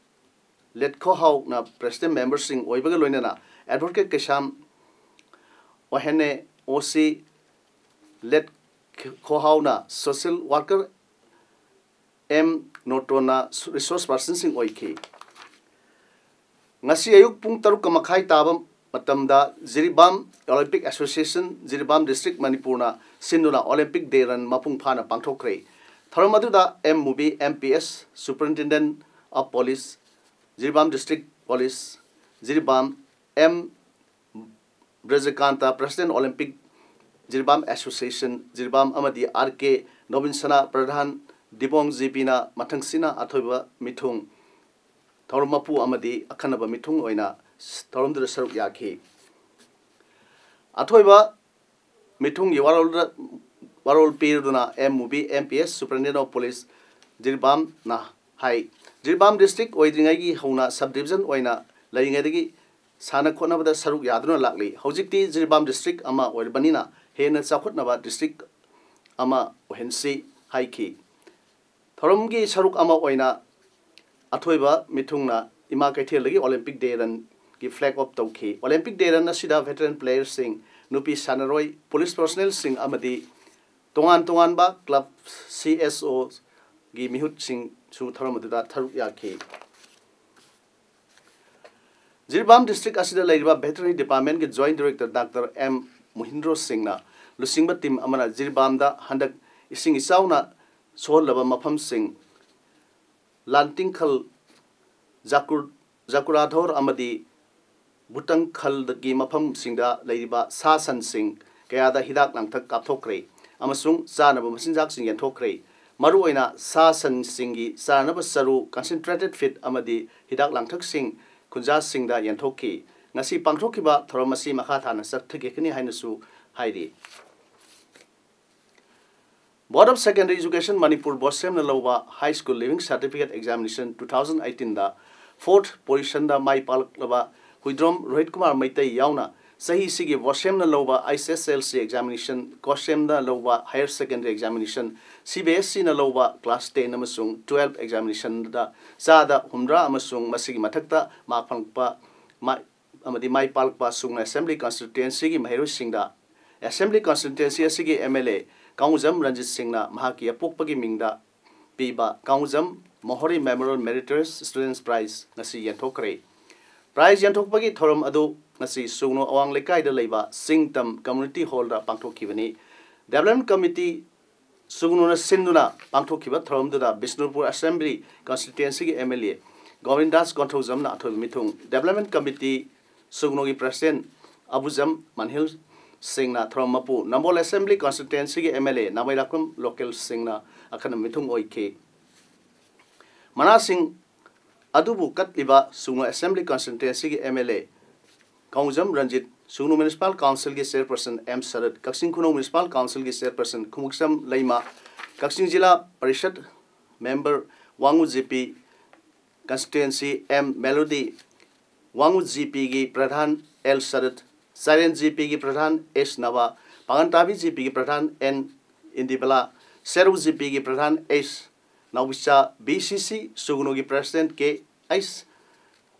ꯂꯦꯠꯈꯣꯍꯥꯎꯅ ꯄ꯭ꯔꯦꯁꯤꯗꯦꯟꯠ ꯃꯦꯝꯕꯔꯁꯤꯡ ꯑꯣꯏꯕꯒ ꯂꯣꯏꯅꯅ ꯑꯦꯗꯚꯣꯀꯦꯠ ꯀꯩꯁꯥꯝ ꯑꯣꯍꯦꯅꯦ, ꯑꯣ ꯁꯤ ꯂꯦꯠꯈꯣꯍꯥꯎꯅ ꯁꯣꯁꯤꯌꯦꯜ ꯋꯥꯔꯀꯔ ꯑꯦꯝ ꯅꯣꯔꯇꯣꯟꯅ ꯔꯤꯁꯣꯔꯁ ꯄꯥꯔꯁꯟꯁꯤꯡ ꯑꯣꯏꯈꯤ꯫ ꯉꯁꯤ ꯑꯌꯨꯛ ꯄꯨꯡ ꯇꯔꯨꯛꯀ ꯃꯈꯥꯏ ꯇꯥꯕ ꯃꯇꯝꯗ Jiribam Olympic association, Jiribam district, ꯃꯅꯤꯄꯨꯔꯅ ꯁꯤꯟꯗꯨꯅ ꯑꯣꯂꯤꯝꯄꯤꯛ ꯗꯦ ꯔꯟ ꯃꯄꯨꯡ ꯐꯥꯅ ꯄꯥꯡꯊꯣꯛꯈ꯭ꯔꯦ꯫ ꯊꯧꯔꯝ ꯑꯗꯨꯗ M Mubi, M P S, superintendent of police, Jiribam district police, Jiribam, M Brajakanta, president olympic Jiribam association, Jiribam ꯑꯃꯗꯤ ꯑꯥꯔ ꯀꯦ ꯅꯣꯕꯤꯟꯁꯅꯥ, ꯄ꯭ꯔꯙꯥꯟ ꯗꯤꯕꯣꯡ ꯖꯤ ꯄꯤꯅ ꯃꯊꯪꯁꯤꯅ ꯑꯊꯣꯏꯕ ꯃꯤꯊꯨꯡ ꯊꯧꯔꯝ ꯃꯄꯨ ꯑꯃꯗꯤ ꯑꯈꯟꯅꯕ ꯃꯤꯊꯨꯡ ꯑꯣꯏꯅ ꯊꯧꯔꯝꯗꯨꯗ ꯁꯔꯨꯛ ꯌꯥꯈꯤ꯫ ꯑꯊꯣꯏꯕ ꯃꯤꯊꯨꯡꯒꯤ ꯋꯥꯔꯣꯜꯗ, ꯋꯥꯔꯣꯜ ꯄꯤꯔꯗꯨꯅ M Mubi, M P S, superintendent of police ꯖꯤꯔꯤꯕꯥꯝꯅ ꯍꯥꯏ, ꯖꯤꯔꯤꯕꯥꯝ ꯗꯤꯁꯇ꯭ꯔꯤꯛ ꯑꯣꯏꯗ꯭ꯔꯤꯉꯩꯒꯤ ꯍꯧꯅ ꯁꯕ ꯗꯤꯕꯤꯖꯟ ꯑꯣꯏꯅ ꯂꯩꯔꯤꯉꯩꯗꯒꯤ ꯁꯥꯟꯅ ꯈꯣꯠꯅꯕꯗ ꯁꯔꯨꯛ ꯌꯥꯗꯨꯅ ꯂꯥꯛꯂꯤ꯫ ꯍꯧꯖꯤꯛꯇꯤ ꯖꯤꯔꯤꯕꯥꯝ ꯗꯤꯁꯇ꯭ꯔꯤꯛ ꯑꯃ ꯑꯣꯏꯔꯕꯅꯤꯅ ꯍꯦꯟꯅ ꯆꯥꯎꯈꯠꯅꯕ ꯗꯤꯁꯇ꯭ꯔꯤꯛ ꯑꯃ ꯑꯣꯏꯍꯟꯁꯤ ꯍꯥꯏꯈꯤ꯫ ꯊꯧꯔꯝꯒꯤ ꯁꯔꯨꯛ ꯑꯃ ꯑꯣꯏꯅ ꯑꯊꯣꯏꯕ ꯃꯤꯊꯨꯡꯅ ꯏꯃꯥ ꯀꯩꯊꯦꯜꯗꯒꯤ ꯑꯣꯂꯤꯝꯄꯤꯛ ꯗꯦ ꯔꯟꯒꯤ ꯐ꯭ꯂꯦꯒ ꯑꯣꯐ ꯇꯧꯈꯤ꯫ ꯑꯣꯂꯤꯝꯄꯤꯛ ꯗꯦ ꯔꯟ ꯑꯁꯤꯗ ꯚꯦꯇꯔꯟ ꯄ꯭ꯂꯦꯌꯔꯁꯤꯡ, ꯅꯨꯄꯤ ꯁꯥꯟꯅꯔꯣꯏ, ꯄꯨꯂꯤꯁ ꯄꯔꯁꯣꯅꯦꯜꯁꯤꯡ ꯑꯃꯗꯤ ꯇꯣꯉꯥꯟ ꯇꯣꯉꯥꯟꯕ ꯀ꯭ꯂꯕ, ꯁꯤ ꯑꯦꯁ ꯑꯣꯒꯤ ꯃꯤꯍꯨꯠꯁꯤꯡꯁꯨ ꯊꯧꯔꯝ ꯑꯗꯨꯗ ꯁꯔꯨꯛ ꯌꯥꯈꯤ꯫ ꯖꯤꯔꯤꯕꯥꯝ ꯗꯤꯁꯇ꯭ꯔꯤꯛ ꯑꯁꯤꯗ ꯂꯩꯔꯤꯕ ꯚꯦꯇꯔꯅꯔꯤ ꯗꯤꯄꯥꯔꯠꯃꯦꯟꯠꯀꯤ ꯖꯣꯏꯟꯠ ꯗꯥꯏꯔꯦꯛꯇꯔ ꯗꯥꯛꯇꯔ ꯑꯦꯝ ꯃꯣꯍꯤꯟꯗ꯭ꯔꯣ ꯁꯤꯡꯅ ꯂꯨꯆꯤꯡꯕ ꯇꯤꯝ ꯑꯃꯅ ꯖꯤꯔꯤꯕꯥꯝꯗ ꯍꯟꯗꯛ ꯏꯁꯤꯡ ꯏꯆꯥꯎꯅ ꯁꯣꯛꯍꯜꯂꯕ ꯃꯐꯝꯁꯤꯡ, ꯂꯥꯟꯇꯤꯡꯈꯜ, ꯖꯥꯀꯨꯔ-, ꯖꯥꯀꯨꯔꯥꯙꯣꯔ ꯑꯃꯗꯤ ꯕꯨꯇꯪꯈꯜꯒꯤ ꯃꯐꯝꯁꯤꯡꯗ ꯂꯩꯔꯤꯕ ꯁꯥ ꯁꯟꯁꯤꯡ ꯀꯌꯥꯗ ꯍꯤꯗꯥꯛ ꯂꯥꯡꯊꯛ ꯀꯥꯞꯊꯣꯛꯈ꯭ꯔꯦ ꯑꯃꯁꯨꯡ ꯆꯥꯅꯕ ꯃꯆꯤꯟꯖꯥꯛꯁꯤꯡ ꯌꯦꯟꯊꯣꯛꯈ꯭ꯔꯦ꯫ ꯃꯔꯨꯑꯣꯏꯅ ꯁꯥ ꯁꯟꯁꯤꯡꯒꯤ ꯆꯥꯅꯕ ꯆꯔꯨ, concentrated feed ꯑꯃꯗꯤ ꯍꯤꯗꯥꯛ ꯂꯥꯡꯊꯛꯁꯤꯡ ꯈꯨꯟꯖꯥꯁꯤꯡꯗ ꯌꯦꯟꯊꯣꯛꯈꯤ꯫ ꯉꯁꯤ ꯄꯥꯡꯊꯣꯛꯈꯤꯕ ꯊꯧꯔꯝ ꯑꯁꯤ ꯃꯈꯥ ꯊꯥꯅ ꯆꯠꯊꯒꯅꯤ ꯍꯥꯏꯅꯁꯨ ꯍꯥꯏꯔꯤ꯫ Board of Secondary Education Manipur, ꯕꯣꯁꯦꯝꯅ ꯂꯧꯕ High School Leaving Certificate Examination two thousand eighteen ꯗ fourth position ꯗ ꯃꯥꯏ ꯄꯥꯛꯂꯛꯂꯕ ꯍꯨꯏꯗ꯭ꯔꯣꯝ ꯔꯣꯍꯤꯠ ꯀꯨꯃꯥꯔ ꯃꯩꯇꯩ ꯌꯥꯎꯅ ꯆꯍꯤꯁꯤꯒꯤ ꯕꯣꯁꯦꯝꯅ ꯂꯧꯕ H S S L C Examination, ꯀꯣꯁꯦꯝꯅ ꯂꯧꯕ Higher Secondary Examination, C B S E ꯅ ꯂꯧꯕ Class ten ꯑꯃꯁꯨꯡ twelve Examination ꯗ ꯆꯥꯗ ꯍꯨꯝꯗ꯭ꯔꯥ ꯑꯃꯁꯨꯡ ꯃꯁꯤꯒꯤ ꯃꯊꯛꯇ ꯃꯥꯔꯛ ꯐꯪꯂꯛꯄ ꯃꯥ-, ꯑꯃꯗꯤ ꯃꯥꯏ ꯄꯥꯛꯂꯛꯄ ꯁꯨꯒꯅꯨ Assembly Constituency ꯒꯤ ꯃꯍꯩꯔꯣꯏꯁꯤꯡꯗ Assembly Constituency ꯑꯁꯤꯒꯤ M L A Kangjam Ranjit ꯁꯤꯡꯅ ꯃꯍꯥꯛꯀꯤ ꯑꯄꯣꯛꯄꯒꯤ ꯃꯤꯡꯗ ꯄꯤꯕ Kangjam ꯃꯣꯍꯣꯔꯤ Memorial Meritorious Students Prize ꯉꯁꯤ ꯌꯦꯟꯊꯣꯛꯈ꯭ꯔꯦ꯫ Prize ꯌꯦꯟꯊꯣꯛꯄꯒꯤ ꯊꯧꯔꯝ ꯑꯗꯨ ꯉꯁꯤ ꯁꯨꯒꯅꯨ ꯑꯋꯥꯡ ꯂꯩꯀꯥꯏꯗ ꯂꯩꯕ ꯆꯤꯡꯇꯝ Community Hall ꯗ ꯄꯥꯡꯊꯣꯛꯈꯤꯕꯅꯤ꯫ Development Committee ꯁꯨꯒꯅꯨꯅ ꯁꯤꯟꯗꯨꯅ ꯄꯥꯡꯊꯣꯛꯈꯤꯕ ꯊꯧꯔꯝꯗꯨꯗ ꯕꯤꯁꯅꯨꯄꯨꯔ Assembly Constituency ꯒꯤ M L A ꯒꯣꯕꯤꯟꯗꯥꯁ ꯀꯣꯟꯊꯧꯖꯝꯅ ꯑꯊꯣꯏꯕ ꯃꯤꯊꯨꯡ, Development Committee ꯁꯨꯒꯅꯨꯒꯤ President ꯑꯕꯨꯖꯝ ꯃꯟꯍꯤꯜ ꯁꯤꯡꯅ ꯊꯧꯔꯝ ꯃꯄꯨ, ꯅꯝꯕꯣꯜ Assembly Constituency ꯒꯤ M L A ꯅꯥꯃꯩꯔꯥꯛꯄꯝ ꯂꯣꯀꯦꯜ ꯁꯤꯡꯅ ꯑꯈꯟꯅꯕ ꯃꯤꯊꯨꯡ ꯑꯣꯏꯈꯤ꯫ ꯃꯅꯥꯁꯤꯡ ꯑꯗꯨꯕꯨ ꯀꯠꯂꯤꯕ ꯁꯨꯒꯅꯨ Assembly Constituency ꯒꯤ M L A Kangjam Ranjit, Sugnu Municipal Council ꯒꯤ Chairperson M Sarat, Kakching Khunou Municipal Council ꯒꯤ Chairperson Khongoupcham Leima, Kakching Zila Parishad Member Wangoo G P Constituency M Melody, Wangoo G P ꯒꯤ ꯄ꯭ꯔꯙꯥꯟ ꯑꯦꯜ ꯁꯔꯠ, ꯆꯥꯏꯔꯦꯟ ꯖꯤ ꯄꯤ ꯒꯤ ꯄ꯭ꯔꯙꯥꯟ ꯑꯦꯁ ꯅꯕꯥ, ꯄꯥꯉꯟꯇꯥꯕꯤ ꯖꯤ ꯄꯤ ꯒꯤ ꯄ꯭ꯔꯙꯥꯟ ꯑꯦꯟ ꯏꯟꯗꯤꯕꯂꯥ, ꯁꯦꯔꯧ ꯖꯤ ꯄꯤ ꯒꯤ ꯄ꯭ꯔꯙꯥꯟ ꯑꯦꯁ ꯅꯥꯎꯕꯤꯆꯥ, ꯕꯤ ꯁꯤ ꯁꯤ ꯁꯨꯒꯅꯨꯒꯤ President ꯀꯦ ꯑꯩꯁ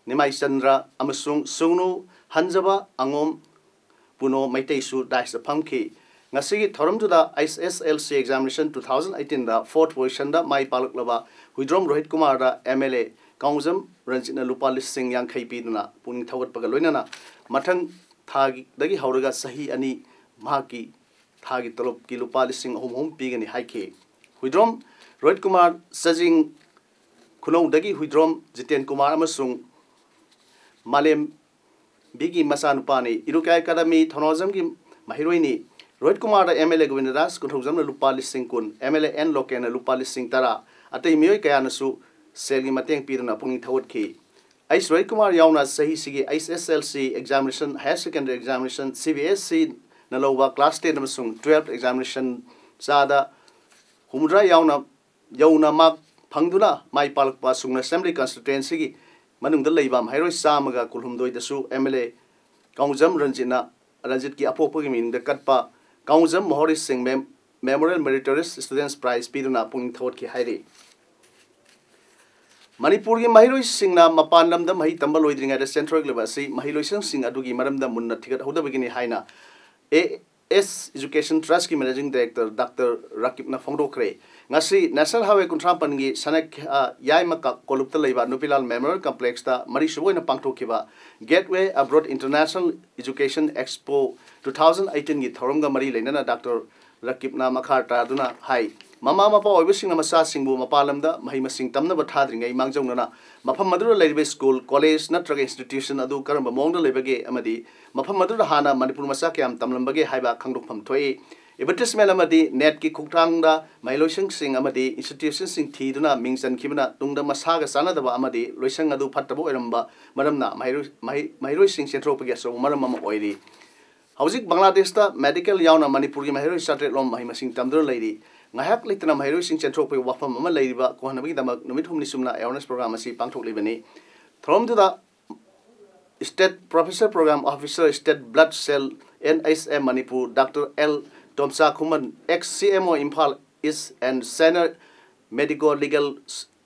ꯅꯤꯃꯥꯏꯆꯟꯗ꯭ꯔ ꯑꯃꯁꯨꯡ ꯁꯨꯒꯅꯨ ꯍꯟꯖꯕ ꯑꯉꯣꯝ ꯄꯨꯅꯣ ꯃꯩꯇꯩꯁꯨ dais ꯇ ꯐꯝꯈꯤ꯫ ꯉꯁꯤꯒꯤ ꯊꯧꯔꯝꯗꯨꯗ H S S L C Examination two thousand eighteen the fourth position the my ꯄꯥꯛꯂꯛꯂꯕ Huidrom Rohit ꯀꯨꯃꯥꯔꯗ M L A Kangjam ꯔꯟꯖꯤꯠꯅ ꯂꯨꯄꯥ ꯂꯤꯁꯤꯡ ꯌꯥꯡꯈꯩ ꯄꯤꯗꯨꯅ ꯄꯨꯛꯅꯤꯡ ꯊꯧꯒꯠꯄꯒ ꯂꯣꯏꯅꯅ ꯃꯊꯪ ꯊꯥꯗꯒꯤ ꯍꯧꯔꯒ ꯆꯍꯤ ꯑꯅꯤ ꯃꯍꯥꯛꯀꯤ ꯊꯥꯒꯤ ꯇꯣꯂꯣꯞꯀꯤ ꯂꯨꯄꯥ ꯂꯤꯁꯤꯡ ꯑꯍꯨꯝ ꯑꯍꯨꯝ ꯄꯤꯒꯅꯤ ꯍꯥꯏꯈꯤ꯫ ꯍꯨꯏꯗ꯭ꯔꯣꯝ ꯔꯣꯍꯤꯠ ꯀꯨꯃꯥꯔ ꯆꯥꯖꯤꯡ ꯈꯨꯅꯧꯗꯒꯤ ꯍꯨꯏꯗ꯭ꯔꯣꯝ ꯖꯤꯇꯦꯟ ꯀꯨꯃꯥꯔ ꯑꯃꯁꯨꯡ ꯃꯥꯂꯦꯝꯕꯤꯒꯤ ꯃꯆꯥꯅꯨꯄꯥꯅꯤ꯫ ꯏꯔꯨꯀꯥꯏ ꯑꯦꯀꯥꯗꯃꯤ ꯊꯧꯅꯥꯎꯖꯝꯒꯤ ꯃꯍꯩꯔꯣꯏꯅꯤ꯫ ꯔꯣꯍꯤꯠ ꯀꯨꯃꯥꯔꯗ M L A Gobind Das ꯀꯣꯟꯊꯧꯖꯝꯅ ꯂꯨꯄꯥ ꯂꯤꯁꯤꯡ ꯀꯨꯟ, ꯑꯦꯝ ꯑꯦꯜ ꯑꯦ ꯑꯦꯟ ꯂꯣꯀꯦꯟꯅ ꯂꯨꯄꯥ ꯂꯤꯁꯤꯡ ꯇꯔꯥ, ꯑꯇꯩ ꯃꯤꯑꯣꯏ ꯀꯌꯥꯅꯁꯨ ꯁꯦꯜꯒꯤ ꯃꯇꯦꯡ ꯄꯤꯗꯨꯅ ꯄꯨꯛꯅꯤꯡ ꯊꯧꯒꯠꯈꯤ꯫ ꯑꯩꯁ ꯔꯣꯍꯤꯠ ꯀꯨꯃꯥꯔ ꯌꯥꯎꯅ ꯆꯍꯤꯁꯤꯒꯤ H S L C examination, higher secondary examination, C B S ꯁꯤꯅ ꯂꯧꯕ class ten ꯑꯃꯁꯨꯡ twelve examination ꯆꯥꯗ ꯍꯨꯝꯐꯨꯇꯔꯥ ꯌꯥꯎꯅ ꯌꯧꯅ ꯃꯥꯔꯛ ꯐꯪꯗꯨꯅ ꯃꯥꯏ ꯄꯥꯛꯂꯛꯄ ꯁꯨꯡꯅ ꯑꯦꯁꯦꯝꯕ꯭ꯂꯤ ꯀꯟꯁꯇꯤꯇ꯭ꯋꯦꯟꯁꯤꯒꯤ ꯃꯅꯨꯡꯗ ꯂꯩꯕ ꯃꯍꯩꯔꯣꯏ ꯆꯥꯝꯃꯒ ꯀꯨꯟꯍꯨꯝꯗꯣꯏꯗꯁꯨ ꯑꯦꯝ ꯑꯦꯜ ꯑꯦ ꯀꯥꯡꯖꯝ ꯔꯟꯖꯤꯠꯅ, ꯔꯟꯖꯤꯠꯀꯤ ꯑꯄꯣꯛꯄꯒꯤ ꯃꯤꯡꯗ ꯀꯠꯄ ꯀꯥꯡꯖꯝ ꯃꯣꯍꯣꯔꯤ ꯁꯤꯡ ꯃꯦꯝ-, Memorial Meritorious Students Prize ꯄꯤꯗꯨꯅ ꯄꯨꯛꯅꯤꯡ ꯊꯧꯒꯠꯈꯤ ꯍꯥꯏꯔꯤ꯫ ꯃꯅꯤꯄꯨꯔꯒꯤ ꯃꯍꯩꯔꯣꯏꯁꯤꯡꯅ ꯃꯄꯥꯟ ꯂꯝꯗ ꯃꯍꯩ ꯇꯝꯕ ꯂꯣꯏꯗ꯭ꯔꯤꯉꯩꯗ ꯆꯦꯟꯊꯣꯔꯛꯂꯤꯕ ꯑꯁꯤ ꯃꯍꯩꯂꯣꯏꯁꯪꯁꯤꯡ ꯑꯗꯨꯒꯤ ꯃꯔꯝꯗ ꯃꯨꯟꯅ ꯊꯤꯒꯠꯍꯧꯗꯕꯒꯤꯅꯤ ꯍꯥꯏꯅ ꯑꯦ ꯑꯦꯁ Education Trustꯀꯤ Managing Director ꯗꯥꯛꯇꯔ ꯔꯥꯀꯤꯕꯅ ꯐꯣꯡꯗꯣꯛꯈ꯭ꯔꯦ꯫ ꯉꯁꯤ National Highway ꯀꯨꯟꯊ꯭ꯔꯥ ꯃꯥꯄꯟꯒꯤ ꯁꯅꯥ-, ꯑ, ꯌꯥꯏꯃ ꯀ-, ꯀꯣꯂꯨꯞꯇ ꯂꯩꯕ ꯅꯨꯄꯤꯂꯥꯜ Memorial Complexꯇ ꯃꯔꯤꯁꯨꯕ ꯑꯣꯏꯅ ꯄꯥꯡꯊꯣꯛꯈꯤꯕ Gateway Abroad International Education Expo two thousand eighteenꯒꯤ ꯊꯧꯔꯝꯒ ꯃꯔꯤ ꯂꯩꯅꯅ ꯗꯥꯛꯇꯔ ꯔꯥꯀꯤꯕꯅ ꯃꯈꯥ ꯇꯥꯗꯨꯅ ꯍꯥꯏ, ꯃꯃꯥ ꯃꯄꯥ ꯑꯣꯏꯕꯁꯤꯡꯅ ꯃꯆꯥꯁꯤꯡꯕꯨ ꯃꯄꯥꯟ ꯂꯝꯗ ꯃꯍꯩ ꯃꯁꯤꯡ ꯇꯝꯅꯕ ꯊꯥꯗ꯭ꯔꯤꯉꯩ ꯃꯥꯡꯖꯧꯅꯅ ꯃꯐꯝ ꯑꯗꯨꯗ ꯂꯩꯔꯤꯕ ꯁ꯭ꯀꯨꯜ, ꯀꯣꯂꯦꯖ ꯅꯠꯇ꯭ꯔꯒ institution ꯑꯗꯨ ꯀꯔꯝꯕ ꯃꯑꯣꯡꯗ ꯂꯩꯕꯒꯦ ꯑꯃꯗꯤ ꯃꯐꯝ ꯑꯗꯨꯗ ꯍꯥꯟꯅ ꯃꯅꯤꯄꯨꯔ ꯃꯆꯥ ꯀꯌꯥꯝ ꯇꯝꯂꯝꯕꯒꯦ ꯍꯥꯏꯕ ꯈꯪꯗꯣꯛꯐꯝ ꯊꯣꯛꯏ꯫ Advertisement ꯑꯃꯗꯤ NETꯀꯤ ꯈꯣꯡꯊꯥꯡꯗ ꯃꯍꯩꯂꯣꯏꯁꯪꯁꯤꯡ ꯑꯃꯗꯤ institutionꯁꯤꯡ ꯊꯤꯗꯨꯅ ꯃꯤꯡ ꯆꯟꯈꯤꯕꯅ ꯇꯨꯡꯗ ꯃꯁꯥꯒ ꯆꯥꯟꯅꯗꯕ ꯑꯃꯗꯤ ꯂꯣꯏꯁꯪ ꯑꯗꯨ ꯐꯠꯇꯕ ꯑꯣꯏꯔꯝꯕ ꯃꯔꯝꯅ ꯃꯍꯩꯔꯣꯏ-, ꯃꯍꯩ-, ꯃꯍꯩꯔꯣꯏꯁꯤꯡ ꯆꯦꯟꯊꯣꯔꯛꯄꯒꯤ ꯑꯆꯧꯕ ꯃꯔꯝ ꯑꯃ ꯑꯣꯏꯔꯤ꯫ ꯍꯧꯖꯤꯛ ꯕꯪꯒ꯭ꯂꯥꯗꯦꯁꯇ medical ꯌꯥꯎꯅ ꯃꯅꯤꯄꯨꯔꯒꯤ ꯃꯍꯩꯔꯣꯏ ꯆꯥꯇ꯭ꯔꯦꯠ ꯂꯣꯝ ꯃꯍꯩ ꯃꯁꯤꯡ ꯇꯝꯗꯨꯅ ꯂꯩꯔꯤ꯫ ꯉꯥꯏꯍꯥꯛ ꯂꯩꯇꯅ ꯃꯍꯩꯔꯣꯏꯁꯤꯡ ꯆꯦꯟꯊꯣꯔꯛꯄꯒꯤ ꯋꯥꯐꯝ ꯑꯃ ꯂꯩꯔꯤꯕ ꯀꯣꯛꯍꯟꯅꯕꯒꯤꯗꯃꯛ ꯅꯨꯃꯤꯠ ꯍꯨꯝꯅꯤ ꯆꯨꯞꯅ awareness program ꯑꯁꯤ ꯄꯥꯡꯊꯣꯛꯂꯤꯕꯅꯤ꯫ ꯊꯧꯔꯝꯗꯨꯗ State Professor Program Officer, State Blood Cell, N H M Manipur, Doctor L Tomcha Khuman, ex C M O Imphal East and Senior Medico Legal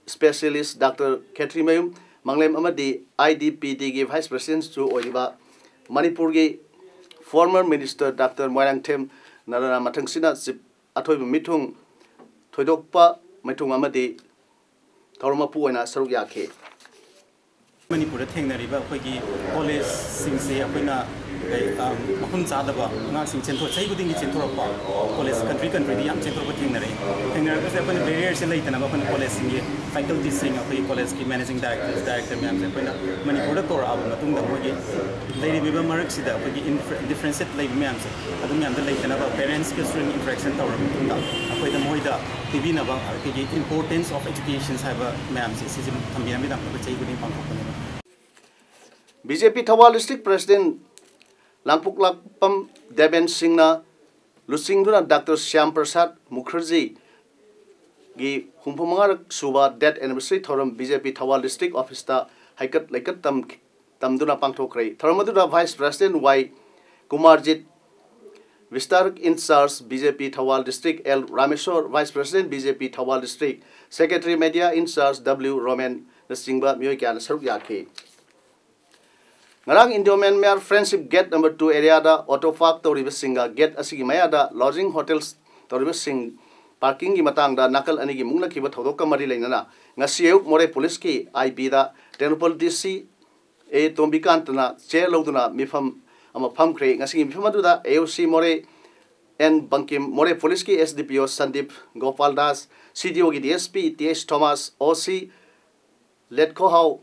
Specialist Doctor Khetrimayum Manglem ꯑꯃꯗꯤ I D P Dꯒꯤ Vice Presidentꯁꯨ ꯑꯣꯏꯔꯤꯕ ꯃꯅꯤꯄꯨꯔꯒꯤ former Minister Doctor Moirangthem ꯅꯔꯥꯅ ꯃꯊꯪꯁꯤꯅ chief ꯑꯊꯣꯏꯕ ꯃꯤꯊꯨꯡ ꯊꯣꯏꯗꯣꯛꯄ ꯃꯤꯊꯨꯡ ꯑꯃꯗꯤ ꯊꯧꯔꯝ ꯃꯄꯨ ꯑꯣꯏꯅ ꯁꯔꯨꯛ ꯌꯥꯈꯤ꯫ ꯃꯅꯤꯄꯨꯔꯗ ꯊꯦꯡꯅꯔꯤꯕ ꯑꯩꯈꯣꯏꯒꯤ ꯀꯣꯂꯦꯖꯁꯤꯡꯁꯦ ꯑꯩꯈꯣꯏꯅ ꯑꯗꯩ, ꯑ, ꯃꯐꯝ ꯆꯥꯗꯕ ꯑꯉꯥꯡꯁꯤꯡ ꯆꯦꯟꯊꯣꯛ-, ꯆꯍꯤ ꯈꯨꯗꯤꯡꯒꯤ ꯆꯦꯟꯊꯣꯔꯛꯄ, ꯀꯣꯂꯦꯖ country countryꯗ ꯌꯥꯝ ꯆꯦꯟꯊꯣꯔꯛꯄ ꯊꯦꯡꯅꯔꯛꯏ꯫ ꯊꯦꯡꯅꯔꯒꯁꯨ ꯑꯩꯈꯣꯏꯅ barrierꯁꯦ ꯂꯩꯇꯅꯕ ꯑꯩꯈꯣꯏꯅ ꯀꯣꯂꯦꯖꯁꯤꯡꯒꯤ facultiesꯁꯤꯡ, ꯑꯩꯈꯣꯏꯒꯤ ꯀꯣꯂꯦꯖꯀꯤ managing directors, director ꯃꯌꯥꯝꯁꯦ ꯑꯩꯈꯣꯏꯅ ꯃꯅꯤꯄꯨꯔꯗ ꯀꯧꯔꯛꯑꯕ ꯃꯇꯨꯡꯗ ꯃꯣꯏꯒꯤ ꯂꯩꯔꯤꯕ ꯃꯔꯛꯁꯤꯗ ꯑꯩꯈꯣꯏꯒꯤ ꯏꯟꯐ꯭ꯔ-, differentiate ꯂꯩꯕ ꯃꯌꯥꯝꯁꯦ ꯑꯗꯨ ꯃꯌꯥꯝꯗ ꯂꯩꯇꯅꯕ parentsꯀ student interaction ꯇꯧꯔꯕ ꯃꯇꯨꯡꯗ ꯑꯩꯈꯣꯏꯗ ꯃꯣꯏꯗ ꯄꯤꯕꯤꯅꯕ ꯑꯩꯈꯣꯏꯒꯤ importance of education ꯍꯥꯏꯕ ꯃꯌꯥꯝꯁꯦ ꯁꯤꯁꯦ ꯊꯝꯕꯤꯔꯝꯃꯤꯗ ꯑꯩꯈꯣꯏ ꯆꯍꯤ ꯈꯨꯗꯤꯡ ꯄꯥꯡꯊꯣꯛꯄꯅꯦꯕ꯫ B J P Thoubal district president ꯂꯥꯡꯄꯣꯛꯂꯥꯛꯄꯝ ꯗꯦꯕꯦꯟ ꯁꯤꯡꯅ ꯂꯨꯆꯤꯡꯗꯨꯅ ꯗꯥꯛꯇꯔ ꯁ꯭ꯌꯥꯝ ꯄ꯭ꯔꯁꯥꯗ ꯃꯨꯈꯔꯖꯤꯒꯤ ꯍꯨꯝꯐꯨ ꯃꯉꯥꯔꯛ ꯁꯨꯕ death anniversary ꯊꯧꯔꯝ B J P Thoubal district officeꯇ ꯍꯩꯀꯠ ꯂꯩꯀꯠ ꯇꯝ-, ꯇꯝꯗꯨꯅ ꯄꯥꯡꯊꯣꯛꯈ꯭ꯔꯦ꯫ ꯊꯧꯔꯝ ꯑꯗꯨꯗ vice president ꯋꯥꯏ ꯀꯨꯃꯥꯔꯖꯤꯠ, ꯚꯤꯁꯇꯥꯔꯛ in charge B J P Thoubal district L Rameshor, vice president B J P Thoubal district, secretary media in charge W ꯔꯣꯃꯦꯟꯅꯆꯤꯡꯕ ꯃꯤꯑꯣꯏ ꯀꯌꯥꯅ ꯁꯔꯨꯛ ꯌꯥꯈꯤ꯫ ꯉꯔꯥꯡ Indo Myanmar friendship gate number two areaꯗ auto park ꯇꯧꯔꯤꯕꯁꯤꯡꯒ gate ꯑꯁꯤꯒꯤ ꯃꯌꯥꯗ lodging hotels ꯇꯧꯔꯤꯕꯁꯤꯡ parkingꯒꯤ ꯃꯇꯥꯡꯗ ꯅꯥꯀꯜ ꯑꯅꯤꯒꯤ ꯃꯨꯛꯅꯈꯤꯕ ꯊꯧꯗꯣꯛꯀ ꯃꯔꯤ ꯂꯩꯅꯅ ꯉꯁꯤ ꯑꯌꯨꯛ ꯃꯣꯔꯦ ꯄꯨꯂꯤꯁꯀꯤ ꯑꯥꯏ ꯕꯤꯗ ꯇꯦꯡꯅꯧꯄꯜ ꯗꯤ ꯁꯤ ꯑꯦ ꯇꯣꯝꯕꯤꯀꯥꯟꯇꯅ chair ꯂꯧꯗꯨꯅ ꯃꯤꯐꯝ ꯑꯃ ꯐꯝꯈ꯭ꯔꯦ꯫ ꯉꯁꯤꯒꯤ ꯃꯤꯐꯝ ꯑꯗꯨꯗ ꯑꯦ ꯑꯣ ꯁꯤ ꯃꯣꯔꯦ ꯑꯦꯟ ꯕꯪꯀꯤꯝ, ꯃꯣꯔꯦ ꯄꯨꯂꯤꯁꯀꯤ ꯑꯦꯁ ꯗꯤ ꯄꯤ ꯑꯣ ꯁꯟꯗꯤꯞ ꯒꯣꯄꯥꯜ ꯗꯥꯁ, ꯁꯤ ꯗꯤ ꯑꯣꯒꯤ ꯗꯤ ꯑꯦꯁ ꯄꯤ ꯇꯤ ꯑꯦꯁ ꯊꯣꯃꯥꯁ, ꯑꯣ ꯁꯤ ꯂꯦꯠꯈꯣꯍꯥꯎ,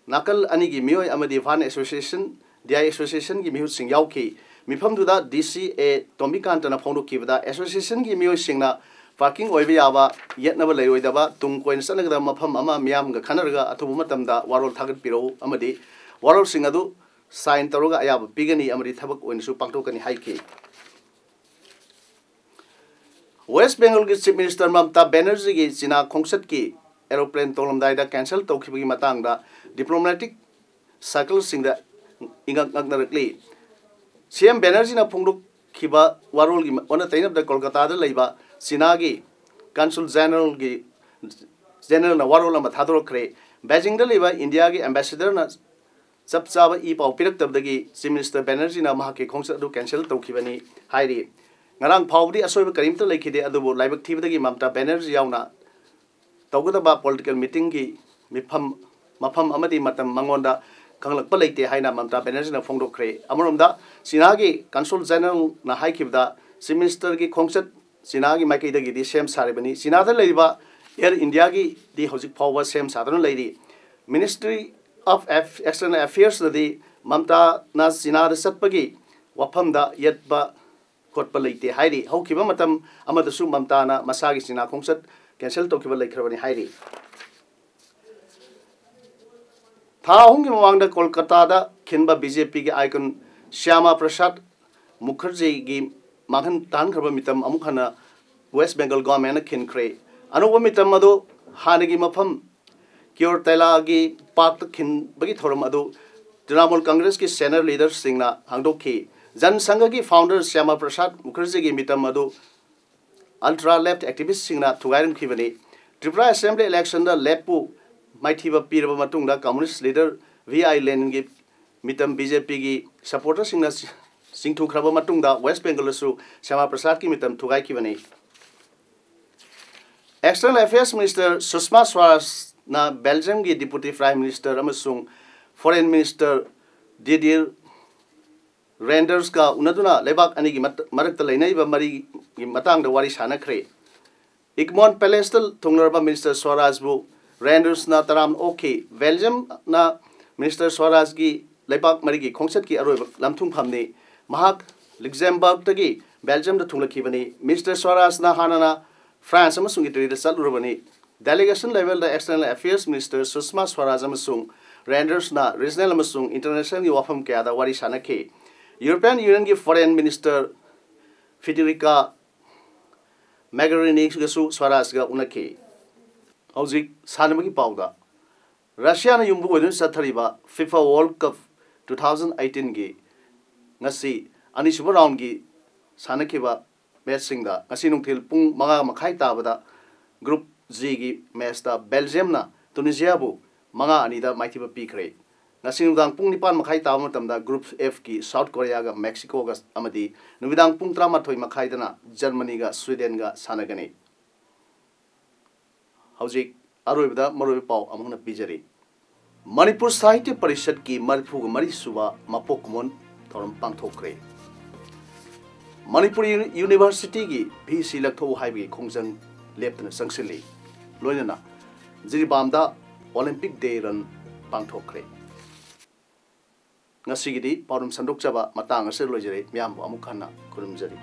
ꯅꯥꯀꯜ ꯑꯅꯤꯒꯤ ꯃꯤꯑꯣꯏ ꯑꯃꯗꯤ Van Association, D I Associationꯒꯤ ꯃꯤꯍꯨꯠꯁꯤꯡ ꯌꯥꯎꯈꯤ꯫ ꯃꯤꯐꯝꯗꯨꯗ ꯗꯤ ꯁꯤ ꯑꯦ ꯇꯣꯝꯕꯤꯀꯥꯟꯇꯅ ꯐꯣꯡꯗꯣꯛꯈꯤꯕꯗ, associationꯒꯤ ꯃꯤꯑꯣꯏꯁꯤꯡꯅ parking ꯑꯣꯏꯕ ꯌꯥꯕ, ꯌꯦꯠꯅꯕ ꯂꯩꯔꯣꯏꯗꯕ, ꯇꯨꯡ ꯀꯣꯏꯅ ꯆꯠꯅꯒꯗꯕ ꯃꯐꯝ ꯑꯃ ꯃꯤꯌꯥꯝꯒ ꯈꯟꯅꯔꯒ ꯑꯊꯨꯕ ꯃꯇꯝꯗ ꯋꯥꯔꯣꯜ ꯊꯥꯒꯠꯄꯤꯔꯛꯎ ꯑꯃꯗꯤ ꯋꯥꯔꯣꯜꯁꯤꯡ ꯑꯗꯨ sign ꯇꯧꯔꯒ ꯑꯌꯥꯕ ꯄꯤꯒꯅꯤ ꯑꯃꯗꯤ ꯊꯕꯛ ꯑꯣꯏꯅꯁꯨ ꯄꯥꯡꯊꯣꯛꯀꯅꯤ ꯍꯥꯏꯈꯤ꯫ West Bengalꯒꯤ Chief Minister ꯃꯃꯇꯥ ꯕꯦꯅꯔꯖꯤꯒꯤ ꯆꯤꯅꯥ ꯈꯣꯡꯆꯠꯀꯤ aeroplane ꯇꯣꯡꯂꯝꯗꯥꯏꯗ cancel ꯇꯧꯈꯤꯕꯒꯤ ꯃꯇꯥꯡꯗ diplomatic circleꯁꯤꯡꯗ ꯏꯉꯛ ꯉꯛꯅꯔꯛꯂꯤ꯫ ꯁꯤ ꯑꯦꯝ ꯕꯦꯅꯔꯖꯤꯅ ꯐꯣꯡꯗꯣꯛꯈꯤꯕ ꯋꯥꯔꯣꯜꯒꯤ ꯑꯣꯟꯅ ꯇꯩꯅꯕꯗ ꯀꯣꯜꯀꯇꯥꯗ ꯂꯩꯕ ꯆꯤꯅꯥꯒꯤ Consul Generalꯒꯤ, Generalꯅ ꯋꯥꯔꯣꯜ ꯑꯃ ꯊꯥꯗꯣꯔꯛꯈ꯭ꯔꯦ꯫ ꯕꯦꯖꯤꯡꯗ ꯂꯩꯕ ꯏꯟꯗꯤꯌꯥꯒꯤ ambassadorꯅ ꯆꯞ ꯆꯥꯕ ꯏ ꯄꯥꯎ ꯄꯤꯔꯛꯇꯕꯗꯒꯤ Chief Minister ꯕꯦꯅꯔꯖꯤꯅ ꯃꯍꯥꯛꯀꯤ ꯈꯣꯡꯆꯠ ꯑꯗꯨ cancel ꯇꯧꯈꯤꯕꯅꯤ ꯍꯥꯏꯔꯤ꯫ ꯉꯔꯥꯡ ꯐꯥꯎꯕꯗꯤ ꯑꯁꯣꯏꯕ ꯀꯔꯤꯝꯇ ꯂꯩꯈꯤꯗꯦ, ꯑꯗꯨꯕꯨ ꯂꯥꯏꯕꯛ ꯊꯤꯕꯗꯒꯤ ꯃꯃꯇꯥ ꯕꯦꯅꯔꯖꯤ ꯌꯥꯎꯅ ꯇꯧꯒꯗꯕ political meetingꯒꯤ ꯃꯤꯐꯝ, ꯃꯐꯝ ꯑꯃꯗꯤ ꯃꯇꯝ ꯃꯉꯣꯟꯗ ꯈꯪꯂꯛꯄ ꯂꯩꯇꯦ ꯍꯥꯏꯅ ꯃꯃꯇꯥ ꯕꯦꯅꯔꯖꯤꯅ ꯐꯣꯡꯗꯣꯛꯈ꯭ꯔꯦ꯫ ꯑꯃꯔꯣꯝꯗ ꯆꯤꯅꯥꯒꯤ ꯀꯟꯁꯨꯜ ꯖꯦꯅꯔꯦꯜꯅ ꯍꯥꯏꯈꯤꯕꯗ, ꯆꯤꯐ ꯃꯤꯅꯤꯁꯇꯔꯒꯤ ꯈꯣꯡꯆꯠ ꯆꯤꯅꯥꯒꯤ ꯃꯥꯏꯀꯩꯗꯒꯤꯗꯤ ꯁꯦꯝ ꯁꯥꯔꯤꯕꯅꯤ꯫ ꯆꯤꯅꯥꯗ ꯂꯩꯔꯤꯕ ꯑꯦꯌꯔ ꯏꯟꯗꯤꯌꯥꯒꯤꯗꯤ ꯍꯧꯖꯤꯛ ꯐꯥꯎꯕ ꯁꯦꯝ ꯁꯥꯗꯨꯅ ꯂꯩꯔꯤ꯫ ꯃꯤꯅꯤꯁꯇ꯭ꯔꯤ ꯑꯣꯐ ꯑꯦꯛꯁꯇꯔꯅꯦꯜ ꯑꯦꯐꯤꯌꯔꯁꯅꯗꯤ ꯃꯃꯇꯥꯅ ꯆꯤꯅꯥꯗ ꯆꯠꯄꯒꯤ ꯋꯥꯐꯝꯗ ꯌꯦꯠꯄ ꯈꯣꯠꯄ ꯂꯩꯇꯦ ꯍꯥꯏꯔꯤ꯫ ꯍꯧꯈꯤꯕ ꯃꯇꯝ ꯑꯃꯗꯁꯨ ꯃꯃꯇꯥꯅ ꯃꯁꯥꯒꯤ ꯆꯤꯅꯥ ꯈꯣꯡꯆꯠ ꯀꯦꯟꯁꯦꯜ ꯇꯧꯈꯤꯕ ꯂꯩꯈ꯭ꯔꯕꯅꯤ ꯍꯥꯏꯔꯤ꯫ ꯊꯥ ꯑꯍꯨꯝꯒꯤ ꯃꯃꯥꯡꯗ ꯀꯣꯜꯀꯇꯥꯗ ꯈꯤꯟꯕ ꯕꯤ ꯖꯦ ꯄꯤꯒꯤ ꯑꯥꯏꯀꯟ ꯁ꯭ꯌꯥꯃꯥ ꯄ꯭ꯔꯁꯥꯗ ꯃꯨꯈꯔꯖꯤꯒꯤ ꯃꯥꯡꯍꯟ ꯇꯥꯍꯟꯈ꯭ꯔꯕ ꯃꯤꯇꯝ ꯑꯃꯨꯛ ꯍꯟꯅ ꯋꯦꯁ ꯕꯦꯡꯒꯜ ꯒꯣꯔꯃꯦꯟꯅ ꯈꯤꯟꯈ꯭ꯔꯦ꯫ ꯑꯅꯧꯕ ꯃꯤꯇꯝ ꯑꯗꯨ ꯍꯥꯟꯅꯒꯤ ꯃꯐꯝ ꯀꯤꯌꯣꯔ ꯇꯩꯂꯥꯒꯤ ꯄꯥꯔꯛꯇ ꯈꯤꯟꯕꯒꯤ ꯊꯧꯔꯝ ꯑꯗꯨ ꯇ꯭ꯔꯤꯅꯥꯃꯨꯜ ꯀꯪꯒ꯭ꯔꯦꯁꯀꯤ ꯁꯦꯅꯤꯌꯔ ꯂꯤꯗꯔꯁꯤꯡꯅ ꯍꯥꯡꯗꯣꯛꯈꯤ꯫ ꯖꯟ ꯁꯪꯘꯒꯤ ꯐꯥꯎꯟꯗꯔ ꯁ꯭ꯌꯥꯃꯥ ꯄ꯭ꯔꯁꯥꯗ ꯃꯨꯈꯔꯖꯤꯒꯤ ꯃꯤꯇꯝ ꯑꯗꯨ ꯑꯜꯇ꯭ꯔꯥ ꯂꯦꯐ ꯑꯦꯛꯇꯤꯚꯤꯁ꯭ꯠꯁꯤꯡꯅ ꯊꯨꯒꯥꯏꯔꯝꯈꯤꯕꯅꯤ꯫ ꯇ꯭ꯔꯤꯄꯨꯔꯥ ꯑꯦꯁꯦꯝꯕ꯭ꯂꯤ ꯏꯂꯦꯛꯁꯟꯗ ꯂꯦꯐꯄꯨ ꯃꯥꯏꯊꯤꯕ ꯄꯤꯔꯕ ꯃꯇꯨꯡꯗ ꯀꯝꯃꯨꯅꯤꯁ꯭ꯠ ꯂꯤꯗꯔ ꯚꯤ ꯑꯥꯏ ꯂꯦꯅꯤꯟꯒꯤ ꯃꯤꯇꯝ ꯕꯤ ꯖꯦ ꯄꯤꯒꯤ ꯁꯄꯣꯔꯇꯔꯁꯤꯡꯅ ꯆꯤꯡꯊꯨꯈ꯭ꯔꯕ ꯃꯇꯨꯡꯗ ꯋꯦꯁ ꯕꯦꯡꯒꯜꯗꯁꯨ ꯁ꯭ꯌꯥꯃꯥ ꯄ꯭ꯔꯁꯥꯗꯀꯤ ꯃꯤꯇꯝ ꯊꯨꯒꯥꯏꯈꯤꯕꯅꯤ꯫ ꯑꯦꯛꯁꯇꯔꯅꯦꯜ ꯑꯦꯐꯤꯌꯔꯁ ꯃꯤꯅꯤꯁꯇꯔ ꯁꯨꯁꯃꯥ ꯁ꯭ꯋꯥꯔꯥꯖꯅ ꯕꯦꯜꯖꯤꯌꯝꯒꯤ ꯗꯤꯄꯨꯇꯤ ꯄ꯭ꯔꯥꯏꯝ ꯃꯤꯅꯤꯁꯇꯔ ꯑꯃꯁꯨꯡ ꯐꯣꯔꯦꯟ ꯃꯤꯅꯤꯁꯇꯔ ꯗꯤꯗꯤꯌꯔ ꯔꯦꯟꯗꯔꯁꯀ ꯎꯅꯗꯨꯅ ꯂꯩꯕꯥꯛ ꯑꯅꯤꯒꯤ ꯃꯠ-, ꯃꯔꯛꯇ ꯂꯩꯅꯔꯤꯕ ꯃꯔꯤꯒꯤ ꯃꯇꯥꯡꯗ ꯋꯥꯔꯤ ꯁꯥꯅꯈ꯭ꯔꯦ꯫ ꯏꯒꯃꯣꯟ ꯄꯦꯂꯦꯁꯇ ꯊꯨꯡꯂꯔꯕ ꯃꯤꯅꯤꯁꯇꯔ ꯁ꯭ꯋꯥꯔꯥꯖꯕꯨ ꯔꯦꯟꯗꯔꯁꯅ ꯇꯔꯥꯝꯅ ꯑꯣꯛꯈꯤ꯫ ꯕꯦꯜꯖꯤꯌꯝꯅ ꯃꯤꯅꯤꯁꯇꯔ ꯁ꯭ꯋꯥꯔꯥꯖꯒꯤ ꯂꯩꯕꯥꯛ ꯃꯔꯤꯒꯤ ꯈꯣꯡꯆꯠꯀꯤ ꯑꯔꯣꯏꯕ ꯂꯝꯊꯨꯡꯐꯝꯅꯤ꯫ ꯃꯍꯥꯛ ꯂꯛꯖꯦꯝꯕꯔꯒꯇꯒꯤ ꯕꯦꯜꯖꯤꯌꯝꯗ ꯊꯨꯡꯂꯛꯈꯤꯕꯅꯤ꯫ ꯃꯤꯅꯤꯁꯇꯔ ꯁ꯭ꯋꯥꯔꯥꯖꯅ ꯍꯥꯟꯅꯅ ꯐ꯭ꯔꯥꯟꯁ ꯑꯃꯁꯨꯡ ꯏꯇꯂꯤꯗ ꯆꯠꯂꯨꯔꯕꯅꯤ꯫ ꯗꯦꯂꯤꯒꯦꯁꯟ ꯂꯦꯚꯦꯜꯗ external affairs minister Sushma Swaraj ꯑꯃꯁꯨꯡ ꯔꯦꯟꯗꯔꯁꯅ ꯔꯤꯖꯅꯦꯜ ꯑꯃꯁꯨꯡ ꯏꯟꯇꯔꯅꯦꯁꯅꯦꯜꯒꯤ ꯋꯥꯐꯝ ꯀꯌꯥꯗ ꯋꯥꯔꯤ ꯁꯥꯅꯈꯤ꯫ ꯌꯨꯔꯣꯄꯤꯌꯟ ꯌꯨꯅꯤꯌꯟꯒꯤ ꯐꯣꯔꯦꯟ ꯃꯤꯅꯤꯁꯇꯔ ꯐꯤꯗꯦꯔꯤꯀꯥ ꯃꯦꯒꯔꯤꯅꯤꯒꯁꯨ ꯁ꯭ꯋꯥꯔꯥꯖꯒ ꯎꯅꯈꯤ꯫ ꯍꯧꯖꯤꯛ ꯁꯥꯟꯅꯕꯒꯤ ꯄꯥꯎꯗ, ꯔꯁꯤꯌꯥꯅ ꯌꯨꯝꯕꯨ ꯑꯣꯏꯗꯨꯅ ꯆꯠꯊꯔꯤꯕ FIFA world cup two thousand ꯑꯩꯠꯇꯤꯟꯒꯤ ꯉꯁꯤ ꯑꯅꯤꯁꯨꯕ ꯔꯥꯎꯟꯒꯤ ꯁꯥꯟꯅꯈꯤꯕ ꯃꯦꯠꯆꯁꯤꯡꯗ ꯉꯁꯤ ꯅꯨꯡꯊꯤꯜ ꯄꯨꯡ ꯃꯉꯥ ꯃꯈꯥꯏ ꯇꯥꯕꯗ ꯒ꯭ꯔꯨꯞ ꯖꯤꯒꯤ ꯃꯦꯠꯆꯇ ꯕꯦꯜꯖꯤꯌꯝꯅ ꯇꯨꯅꯤꯖꯤꯌꯥꯕꯨ ꯃꯉꯥ ꯑꯅꯤꯗ ꯃꯥꯏꯊꯤꯕ ꯄꯤꯈ꯭ꯔꯦ꯫ ꯉꯁꯤ ꯅꯨꯡꯗꯥꯡ ꯄꯨꯡ ꯅꯤꯄꯥꯟ ꯃꯈꯥꯏ ꯇꯥꯕ ꯃꯇꯝꯗ ꯒ꯭ꯔꯨꯞ ꯑꯦꯐꯀꯤ ꯁꯥꯎꯠ ꯀꯣꯔꯤꯌꯥꯒ ꯃꯦꯛꯁꯤꯀꯣꯒ ꯑꯃꯗꯤ ꯅꯨꯃꯤꯗꯥꯡ ꯄꯨꯡ ꯇꯔꯥꯃꯥꯊꯣꯏ ꯃꯈꯥꯏꯗꯅ ꯖꯔꯃꯅꯤꯒ ꯁ꯭ꯋꯤꯗꯦꯟꯒ ꯁꯥꯟꯅꯒꯅꯤ꯫ ꯍꯧꯖꯤꯛ ꯑꯔꯣꯏꯕꯗ ꯃꯔꯨꯑꯣꯏꯕ ꯄꯥꯎ ꯑꯃꯨꯛ ꯍꯟꯅ ꯄꯤꯖꯔꯤ꯫ ꯃꯅꯤꯄꯨꯔ ꯁꯥꯍꯤꯇ꯭ꯌ ꯄꯔꯤꯁꯠꯀꯤ ꯃꯔꯤꯐꯨꯒ ꯃꯔꯤ ꯁꯨꯕ ꯃꯄꯣꯛ ꯀꯨꯝꯑꯣꯟ ꯊꯧꯔꯝ ꯄꯥꯡꯊꯣꯛꯈ꯭ꯔꯦ꯫ ꯃꯅꯤꯄꯨꯔ ꯌꯨꯅꯤꯚꯔꯁꯤꯇꯤꯒꯤ ꯚꯤ ꯁꯤ ꯂꯧꯊꯣꯛꯎ ꯍꯥꯏꯕꯒꯤ ꯈꯣꯡꯖꯪ ꯂꯦꯞꯇꯅ ꯆꯪꯁꯤꯜꯂꯤ꯫ ꯂꯣꯏꯅꯅ ꯖꯤꯔꯤꯕꯥꯝꯗ ꯑꯣꯂꯤꯝꯄꯤꯛ ꯗꯦ ꯔꯟ ꯄꯥꯡꯊꯣꯛꯈ꯭ꯔꯦ꯫ ꯉꯁꯤꯒꯤꯗꯤ ꯄꯥꯎꯗꯝ ꯁꯟꯗꯣꯛꯆꯕ ꯃꯇꯥꯡ ꯑꯁꯤꯗ ꯂꯣꯏꯖꯔꯦ꯫ ꯃꯤꯌꯥꯝꯕꯨ ꯑꯃꯨꯛ ꯍꯟꯅ ꯈꯨꯔꯨꯝꯖꯔꯤ꯫